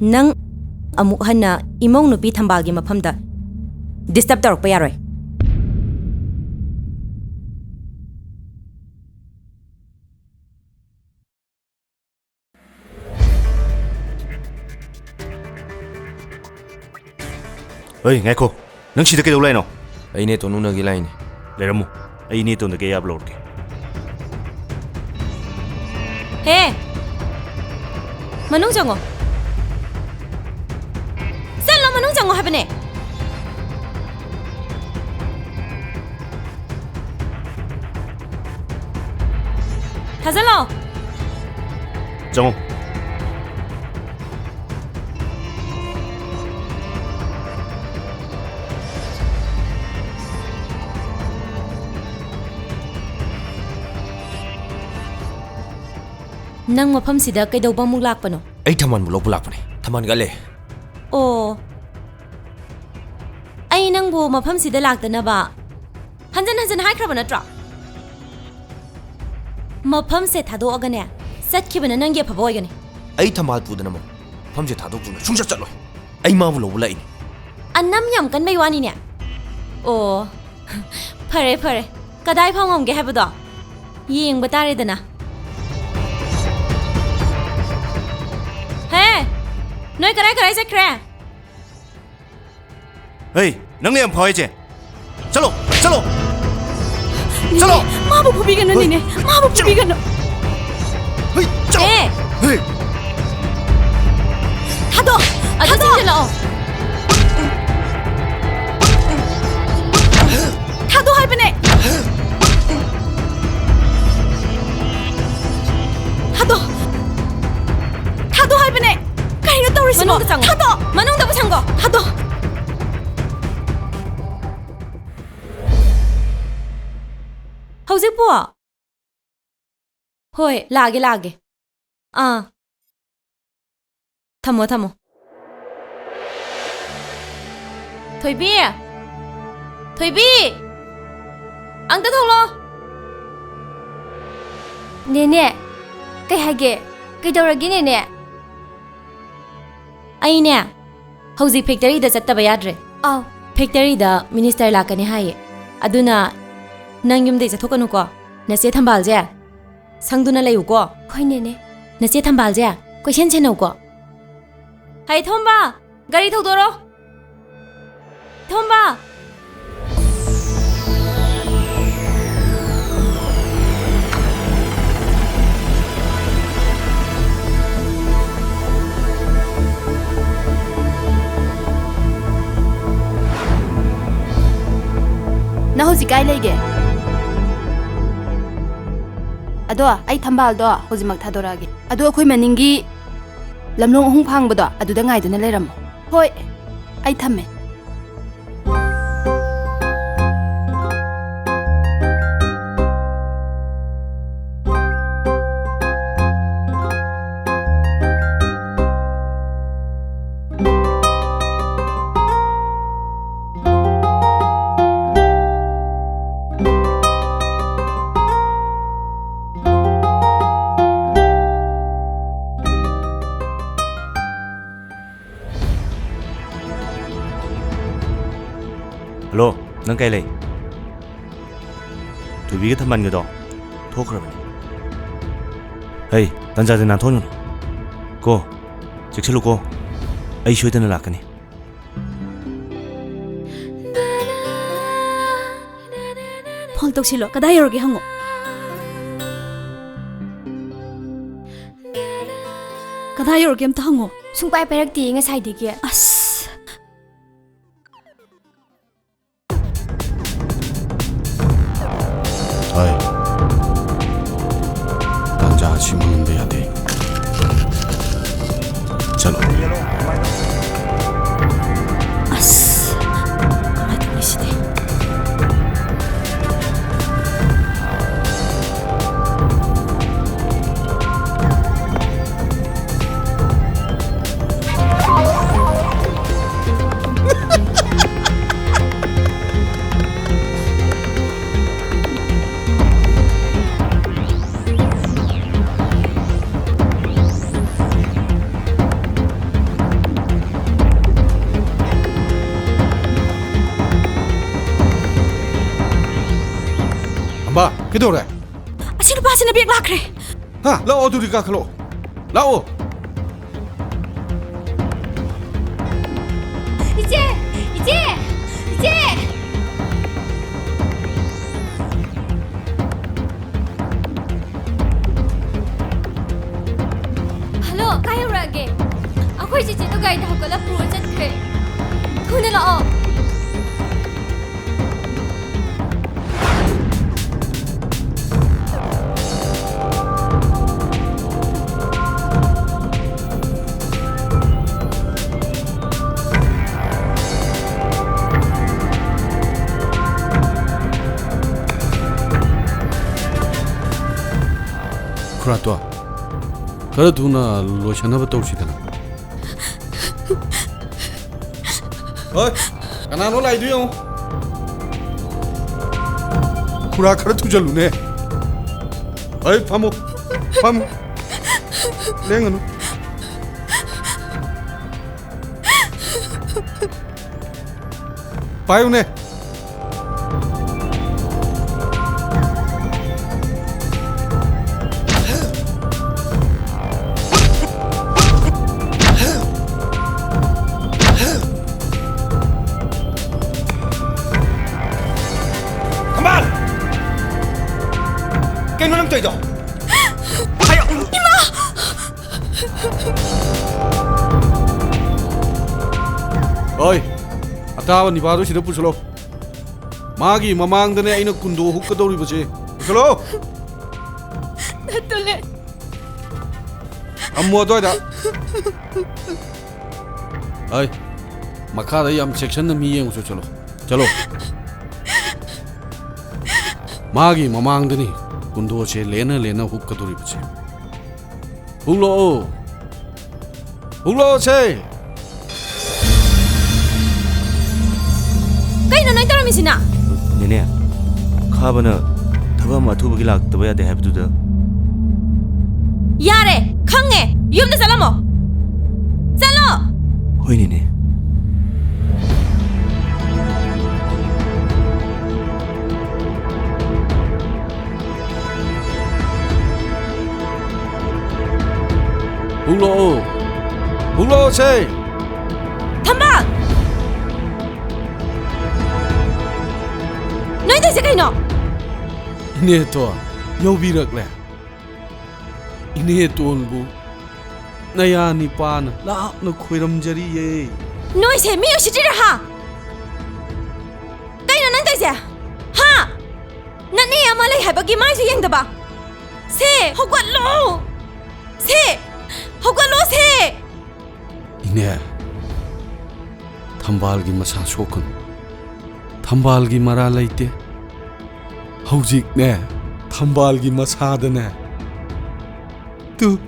ꯅꯪ ꯑꯃꯨꯛ ꯍꯟꯅ ꯏꯃꯧ ꯅꯨꯄꯤ ꯊꯝꯕꯥꯜꯒꯤ ꯃꯐꯝꯗ disturb ꯇꯧꯔꯛꯄ ꯌꯥꯔꯣꯏ꯫ ꯍꯩ, ꯉꯥꯏꯈꯣ꯫ ꯅꯪ ꯁꯤꯗ ꯀꯩꯗꯧ ꯂꯥꯛꯏꯅꯣ? ꯑꯩ ꯅꯦꯇꯣꯟ ꯎꯅꯒꯦ ꯂꯥꯛꯏꯅꯦ꯫ ꯂꯩꯔꯝꯃꯨ꯫ ꯑꯩ ꯅꯦꯇꯣꯟꯗꯒꯤ ꯑꯌꯥꯕ ꯂꯧꯔꯒꯦ꯫ ꯍꯦ! ꯃꯅꯨꯡ ꯆꯪꯉꯣ꯫ ꯆꯠꯂꯣ, ꯃꯅꯨꯡ ꯆꯪꯉꯣ ꯍꯥꯏꯕꯅꯦ꯫ ꯊꯥꯖꯜꯂꯣ꯫ ꯆꯪꯉꯣ꯫ ꯅꯪ ꯃꯐꯝꯁꯤꯗ ꯀꯩꯗꯧꯕ ꯑꯃꯨꯛ ꯂꯥꯛꯄꯅꯣ? ꯑꯩ ꯊꯝꯕꯥꯜꯕꯨ ꯂꯧꯕ ꯂꯥꯛꯄꯅꯦ꯫ ꯊꯝꯕꯥꯜ ꯀꯜꯂꯦ꯫ ꯑꯣ, ꯑꯩ ꯅꯪꯕꯨ ꯃꯐꯝꯁꯤꯗ ꯂꯥꯛꯇꯅꯕ ꯍꯟꯖꯟ ꯍꯟꯖꯟ ꯍꯥꯏꯈ꯭ꯔꯕ ꯅꯠꯇ꯭ꯔꯣ? ꯃꯐꯝꯁꯦ ꯊꯥꯗꯣꯛꯑꯒꯅꯦ, ꯆꯠꯈꯤꯕꯅ ꯅꯪꯒꯤ ꯑꯐꯕ ꯑꯣꯏꯒꯅꯤ꯫ ꯑꯩ ꯊꯝꯕꯥꯜ ꯄꯨꯗꯅ ꯃꯐꯝꯁꯦ ꯊꯥꯗꯣꯛꯇꯨꯅ ꯁꯨꯡꯆꯠ ꯆꯠꯂꯣꯏ꯫ ꯑꯩ ꯃꯥꯕꯨ ꯂꯧꯕ ꯂꯥꯛꯏꯅꯤ꯫ ꯑꯅꯝ ꯌꯥꯝ ꯀꯟꯕꯩ ꯋꯥꯅꯤꯅꯦ꯫ ꯑꯣ, ꯐꯔꯦ, ꯐꯔꯦ꯫ ꯀꯗꯥꯏ ꯐꯥꯎ ꯉꯝꯒꯦ ꯍꯥꯏꯕꯗꯣ ꯌꯦꯡꯕ ꯇꯥꯔꯦꯗꯅ꯫ ꯍꯦ, ꯅꯣꯏ ꯀꯔꯥꯏ ꯀꯔꯥꯏ ꯆꯠꯈ꯭ꯔꯦ? ꯍꯩ, ꯅꯪꯅ ꯌꯥꯝ ꯐꯥꯎ ꯍꯥꯏꯁꯦ꯫ ꯆꯠꯂꯣ, ꯆꯠꯂꯣ꯫ ꯆꯠꯂꯣ꯫ ꯃꯥꯕꯨ ꯐꯨꯕꯤꯒꯅꯨ, ꯍꯣꯏ꯫ ꯅꯦꯅꯦ꯫ ꯃꯥꯕꯨ ꯆꯠꯂꯣ꯫ ꯐꯨꯕꯤꯒꯅꯨ꯫ ꯍꯣꯏ, ꯆꯠꯂꯣ꯫ ꯑꯦ! ꯍꯣꯏ꯫ ꯊꯥꯗꯣꯛ! ꯑꯗꯨ ꯊꯥꯗꯣꯛ! ꯆꯪꯁꯤꯜꯂꯛꯑꯣ꯫ ꯊꯥꯗꯣꯛ ꯍꯥꯏꯕꯅꯦ! ꯊꯥꯗꯣꯛ! ꯊꯥꯗꯣꯛ ꯍꯥꯏꯕꯅꯦ! ꯀꯩꯅꯣ ꯇꯧꯔꯤꯁꯤꯕꯣ? ꯃꯅꯨꯡꯗ ꯆꯪꯉꯣ꯫ ꯊꯥꯗꯣꯛ! ꯃꯅꯨꯡꯗ ꯄꯨꯁꯟꯈꯣ꯫ ꯊꯥꯗꯣꯛ! ꯍꯧꯖꯤꯛꯄꯨ? ꯍꯣꯏ, ꯂꯥꯛꯑꯒꯦ, ꯂꯥꯛꯑꯒꯦ꯫ ꯑꯥ꯫ ꯊꯝꯃꯣ, ꯊꯝꯃꯣ꯫ ꯊꯣꯏꯕꯤ! ꯊꯣꯏꯕꯤ! ꯑꯝꯇ ꯊꯣꯛꯂꯛꯑꯣ꯫ ꯅꯦꯅꯦ, ꯀꯩ ꯍꯥꯏꯒꯦ? ꯀꯩꯗꯧꯔꯒꯦ, ꯅꯦꯅꯦ? ꯑꯩꯅꯦ, ꯍꯧꯖꯤꯛ ꯐꯦꯛꯇꯔꯤꯗ ꯆꯠꯇꯕ ꯌꯥꯗ꯭ꯔꯦ꯫ ꯑꯥꯎ꯫ ꯐꯦꯛꯇꯔꯤꯗ ꯃꯤꯅꯤꯁꯇꯔ ꯂꯥꯛꯀꯅꯤ ꯍꯥꯏꯌꯦ꯫ ꯑꯗꯨꯅ ꯅꯪ ꯌꯨꯝꯗꯩ ꯆꯠꯊꯣꯛꯀꯅꯨꯀꯣ꯫ ꯅꯆꯦ ꯊꯝꯕꯥꯜꯁꯦ ꯁꯪꯗꯨꯅ ꯂꯩꯌꯨꯀꯣ꯫ ꯍꯣꯏ, ꯅꯦꯅꯦ꯫ ꯅꯆꯦ ꯊꯝꯕꯥꯜꯁꯦ ꯀꯣꯏꯁꯦꯟ ꯁꯦꯟꯅꯧꯀꯣ꯫ ꯍꯩ, ꯊꯣꯝꯕ, ꯒꯥꯔꯤ ꯊꯧꯗꯣꯔꯣ꯫ ꯊꯣꯝꯕ! ꯅꯪ ꯍꯧꯖꯤꯛ ꯀꯥꯏ ꯂꯩꯒꯦ? ꯑꯗꯣ ꯑꯩ ꯊꯝꯕꯥꯜꯗꯣ ꯍꯧꯖꯤꯛꯃꯛ ꯊꯥꯗꯣꯔꯛꯑꯒꯦ꯫ ꯑꯗꯣ ꯑꯩꯈꯣꯏ ꯃꯅꯤꯡꯒꯤ ꯂꯝꯂꯣꯡ ꯑꯍꯨꯝ ꯐꯥꯡꯕꯗꯣ ꯑꯗꯨꯗ ꯉꯥꯏꯗꯨꯅ ꯂꯩꯔꯝꯃꯣ꯫ ꯍꯣꯏ, ꯑꯩ ꯊꯝꯃꯦ꯫ ꯍꯜꯂꯣ, ꯅꯪ ꯀꯥꯏ ꯂꯩ? ꯊꯣꯏꯕꯤꯒ ꯊꯝꯕꯥꯜꯒꯗꯣ ꯊꯣꯛꯈ꯭ꯔꯕꯅꯤ꯫ ꯍꯩ, ꯇꯟꯖꯥꯁꯦ ꯅꯥꯟꯊꯣꯛꯍꯟꯒꯅꯨ ꯀꯣ꯫ ꯆꯦꯛꯁꯤꯜꯂꯨꯀꯣ, ꯑꯩ ꯁꯣꯏꯗꯅ ꯂꯥꯛꯀꯅꯤ꯫ ꯐꯣꯟ ꯇꯧꯁꯤꯜꯂꯣ, ꯀꯗꯥꯏ ꯌꯧꯔꯒꯦ ꯍꯪꯉꯣ꯫ ꯀꯗꯥꯏ ꯌꯧꯔꯒꯦ ꯑꯝꯇ ꯍꯪꯉꯣ꯫ ꯁꯨꯡꯄꯥꯏ ꯄꯥꯏꯔꯛꯇꯤꯌꯦ ꯉꯁꯥꯏꯗꯒꯤ꯫ ꯑꯁ꯫ ꯍꯣꯏ, ꯇꯥꯟꯖꯥ ꯑꯁꯤ ꯃꯥꯡꯍꯟꯕ ꯌꯥꯗꯦ꯫ ꯆꯠꯂꯣ꯫ ꯑꯁ, ꯀꯃꯥꯏ ꯇꯧꯅꯤ ꯁꯤꯗꯤ? ꯑꯝꯕ, ꯀꯩꯗꯧꯔꯦ? ꯑꯁꯤ ꯅꯨꯄꯥꯁꯤꯅ ꯕꯦꯛ ꯂꯥꯛꯈ꯭ꯔꯦ꯫ ꯍꯥ, ꯂꯥꯛꯑꯣ, ꯑꯗꯨꯗꯤ ꯀꯥꯈꯠꯂꯛꯑꯣ꯫ ꯂꯥꯛꯑꯣ꯫ ꯏꯆꯦ! ꯏꯆꯦ! ꯏꯆꯦ! ꯍꯜꯂꯣ, ꯀꯥꯏ ꯌꯧꯔꯛꯑꯒꯦ? ꯑꯩꯈꯣꯏ ꯆꯤꯆꯦꯗꯣ ꯒꯥꯔꯤꯗ ꯍꯧꯒꯠꯂ ꯄꯨꯔ ꯆꯠꯈ꯭ꯔꯦ꯫ ꯊꯨꯅ ꯂꯥꯛꯑꯣ꯫ ꯈꯨꯔꯥꯇꯣꯟ, ꯈꯔ ꯊꯨꯅ ꯂꯣꯏꯁꯟꯅꯕ ꯇꯧꯁꯤꯗꯅ꯫ ꯍꯣꯏ, ꯀꯅꯥꯅꯣ ꯂꯥꯛꯏꯗꯨ ꯌꯦꯡꯉꯨ꯫ ꯈꯨꯔꯥ, ꯈꯔ ꯊꯨꯖꯜꯂꯨꯅꯦ꯫ ꯍꯣꯏ, ꯐꯝꯃꯨ, ꯐꯝꯃꯨ꯫ ꯂꯦꯡꯒꯅꯨ꯫ ꯄꯥꯏꯌꯨꯅꯦ꯫ ꯀꯩꯅꯣ ꯅꯪ ꯇꯧꯔꯤꯗꯣ? ꯍꯥꯏꯌꯣ꯫ ꯏꯃꯥ! ꯑꯣꯏ, ꯑꯇꯥꯕ ꯅꯤꯄꯥꯗꯣ ꯁꯤꯗ ꯄꯨꯁꯤꯜꯂꯣ꯫ ꯃꯥꯒꯤ ꯃꯃꯥꯡꯗꯅꯦ ꯑꯩꯅ ꯀꯨꯟꯗꯣ ꯍꯨꯛꯀꯗꯧꯔꯤꯕꯁꯦ꯫ ꯄꯨꯁꯤꯜꯂꯣ! ꯅꯠꯇꯨꯂꯦ꯫ ꯊꯝꯃꯣ ꯑꯗꯨꯋꯥꯏꯗ꯫ ꯑꯩ, ꯃꯈꯥꯗ ꯌꯥꯝ ꯆꯦꯛꯁꯟꯅ ꯃꯤ ꯌꯦꯡꯉꯨꯁꯨ ꯆꯠꯂꯣ꯫ ꯆꯠꯂꯣ꯫ ꯃꯥꯒꯤ ꯃꯃꯥꯡꯗꯅꯤ ꯀꯨꯟꯗꯣꯁꯦ ꯂꯦꯟꯅ ꯂꯦꯟꯅ ꯍꯨꯛꯀꯗꯧꯔꯤꯕꯁꯦ꯫ ꯍꯨꯛꯂꯛꯑꯣ꯫ ꯍꯨꯛꯂꯛꯑꯣꯁꯦ꯫ ꯀꯩꯅꯣ ꯅꯣꯏ ꯇꯧꯔꯝꯃꯤꯁꯤꯅ? ꯅꯦꯅꯦ, ꯈꯥꯕꯅ ꯊꯕꯛ ꯑꯃ ꯑꯊꯨꯕꯒꯤ ꯂꯥꯛꯇꯕ ꯌꯥꯗꯦ ꯍꯥꯏꯕꯗꯨꯗ꯫ ꯌꯥꯔꯦ, ꯈꯪꯉꯦ꯫ ꯌꯨꯝꯗ ꯆꯠꯂꯝꯃꯣ꯫ ꯆꯠꯂꯣ꯫ ꯍꯣꯏ, ꯅꯦꯅꯦ꯫ ꯍꯨꯛꯂꯛꯑꯣ꯫ ꯍꯨꯛꯂꯛꯑꯣꯁꯦ꯫ ꯊꯝꯕꯥꯜ! ꯅꯣꯏ ꯇꯧꯏꯁꯦ ꯀꯩꯅꯣ? ꯏꯅꯦꯇꯣꯟ, ꯌꯧꯕꯤꯔꯛꯂꯦ꯫ ꯏꯅꯦꯇꯣꯟꯕꯨ ꯅꯌꯥ ꯅꯤꯄꯥꯅ ꯂꯥꯞꯅ ꯈꯣꯏꯔꯝꯖꯔꯤꯌꯦ꯫ ꯅꯣꯏꯁꯦ ꯃꯤ ꯎꯁꯤꯠꯇ꯭ꯔꯤꯔꯥ ꯍꯥ? ꯀꯩꯅꯣ ꯅꯪ ꯇꯧꯏꯁꯦ? ꯍꯥ? ꯅꯅꯦ ꯑꯃ ꯂꯩ ꯍꯥꯏꯕꯒꯤ ꯃꯥꯏꯁꯨ ꯌꯦꯡꯗꯕ? ꯁꯦ, ꯍꯧꯒꯠꯂꯣ! ꯁꯦ, ꯍꯧꯒꯠꯂꯣ ꯁꯦ! ꯏꯅꯦ, ꯊꯝꯕꯥꯜꯒꯤ ꯃꯁꯥ ꯁꯣꯛꯀꯅꯨ꯫ ꯊꯝꯕꯥꯜꯒꯤ ꯃꯔꯥ ꯂꯩꯇꯦ꯫ ꯍꯧꯖꯤꯛꯅꯦ, ꯊꯝꯕꯥꯜꯒꯤ ꯃꯁꯥꯗꯅꯦ꯫ ꯇꯨ꯫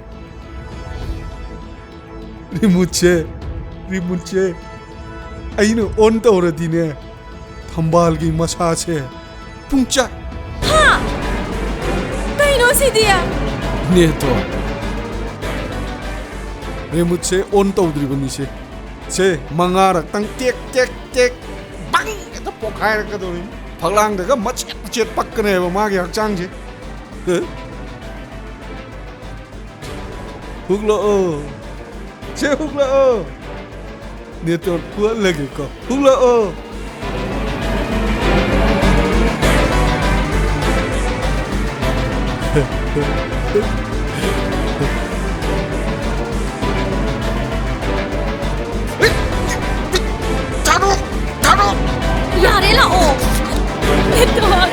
ꯔꯤꯃꯨꯠꯁꯦ, ꯔꯤꯃꯨꯠꯁꯦ ꯑꯩꯅ ꯑꯣꯟ ꯇꯧꯔꯗꯤꯅꯦ, ꯊꯝꯕꯥꯜꯒꯤ ꯃꯁꯥꯁꯦ ꯄꯨꯡꯆꯥꯏ꯫ ꯍꯥ? ꯀꯩꯅꯣ ꯁꯤꯗꯤ? ꯅꯦꯇꯣ꯫ ꯔꯤꯃꯨꯠꯁꯦ ꯑꯣꯟ ꯇꯧꯗ꯭ꯔꯤꯕꯅꯤꯁꯦ꯫ ꯁꯦ, ꯃꯉꯥꯔꯛꯇꯪ ꯇꯦꯛ, ꯇꯦꯛ, ꯇꯦꯛ, ꯕꯪ! ꯍꯦꯛꯇ ꯄꯣꯛꯈꯥꯏꯔꯛꯀꯗꯧꯔꯤꯅꯤ꯫ ꯐꯛꯂꯥꯡꯗꯒ ꯃꯆꯦꯠ ꯃꯆꯦꯠ ꯄꯛꯀꯅꯦꯕ ꯃꯥꯒꯤ ꯍꯛꯆꯥꯡꯁꯦ꯫ ꯍꯨꯛꯂꯛꯑꯣ꯫ ꯁꯦ, ꯍꯨꯛꯂꯛꯑꯣ꯫ ꯅꯦꯇꯣꯟ ꯐꯨꯍꯜꯂꯒꯦꯀꯣ꯫ ꯍꯨꯛꯂꯛꯑꯣ꯫ ꯊꯥꯗꯣꯛ! ꯊꯥꯗꯣꯛ! ꯌꯥꯔꯦ, ꯂꯥꯛꯑꯣ꯫ ꯚꯤꯛꯇꯣꯔ!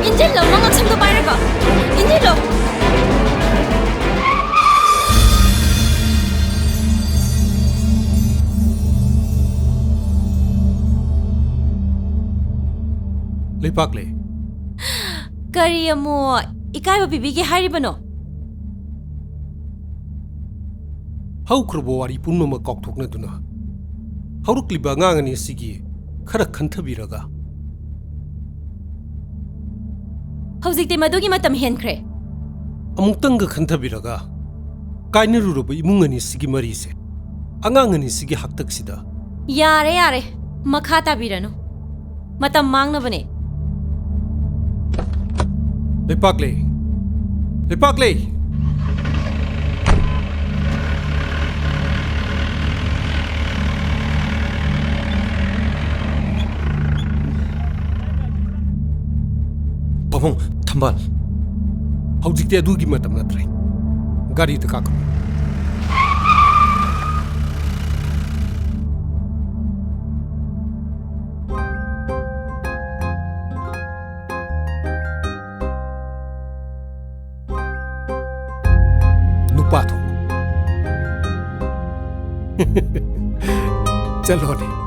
ꯏꯟꯖꯤꯜꯂꯣ, ꯃꯉꯛꯁꯝꯗꯣ ꯄꯥꯏꯔꯒ꯫ ꯏꯟꯖꯤꯜꯂꯣ꯫ ꯂꯩꯄꯥꯛꯂꯦ꯫ ꯀꯔꯤ ꯑꯃꯨꯛ ꯏꯀꯥꯏꯕ ꯄꯤꯕꯤꯒꯦ ꯍꯥꯏꯔꯤꯕꯅꯣ? ꯍꯧꯈ꯭ꯔꯕ ꯋꯥꯔꯤ ꯄꯨꯝꯅꯃꯛ ꯀꯥꯎꯊꯣꯛꯅꯗꯨꯅ, ꯍꯧꯔꯛꯂꯤꯕ ꯑꯉꯥꯡ ꯑꯅꯤ ꯑꯁꯤꯒꯤ ꯈꯔ ꯈꯟꯊꯕꯤꯔꯒ, ꯍꯧꯖꯤꯛꯇꯤ ꯃꯗꯨꯒꯤ ꯃꯇꯝ ꯍꯦꯟꯈ꯭ꯔꯦ꯫ ꯑꯃꯨꯛꯇꯪꯒ ꯈꯟꯊꯕꯤꯔꯒ, ꯀꯥꯏꯅꯔꯨꯔꯕ ꯏꯃꯨꯡ ꯑꯅꯤꯁꯤꯒꯤ ꯃꯔꯤꯁꯦ, ꯑꯉꯥꯡ ꯑꯅꯤꯁꯤꯒꯤ ꯍꯥꯛꯇꯛꯁꯤꯗ꯫ ꯌꯥꯔꯦ, ꯌꯥꯔꯦ, ꯃꯈꯥ ꯇꯥꯕꯤꯔꯅꯨ꯫ ꯃꯇꯝ ꯃꯥꯡꯅꯕꯅꯦ꯫ ꯂꯩꯄꯥꯛꯂꯦ! ꯂꯩꯄꯥꯛꯂꯦ! ꯄꯥꯕꯨꯡ, ꯊꯝꯕꯥꯜ꯫ ꯍꯧꯖꯤꯛꯇꯤ ꯑꯗꯨꯒꯤ ꯃꯇꯝ ꯅꯠꯇ꯭ꯔꯦ꯫ ꯒꯥꯔꯤꯗ ꯀꯥꯈꯠꯂꯨ꯫ ꯅꯨꯄꯥ ꯊꯣꯛ꯫ ꯆꯠꯂꯣꯅꯦ꯫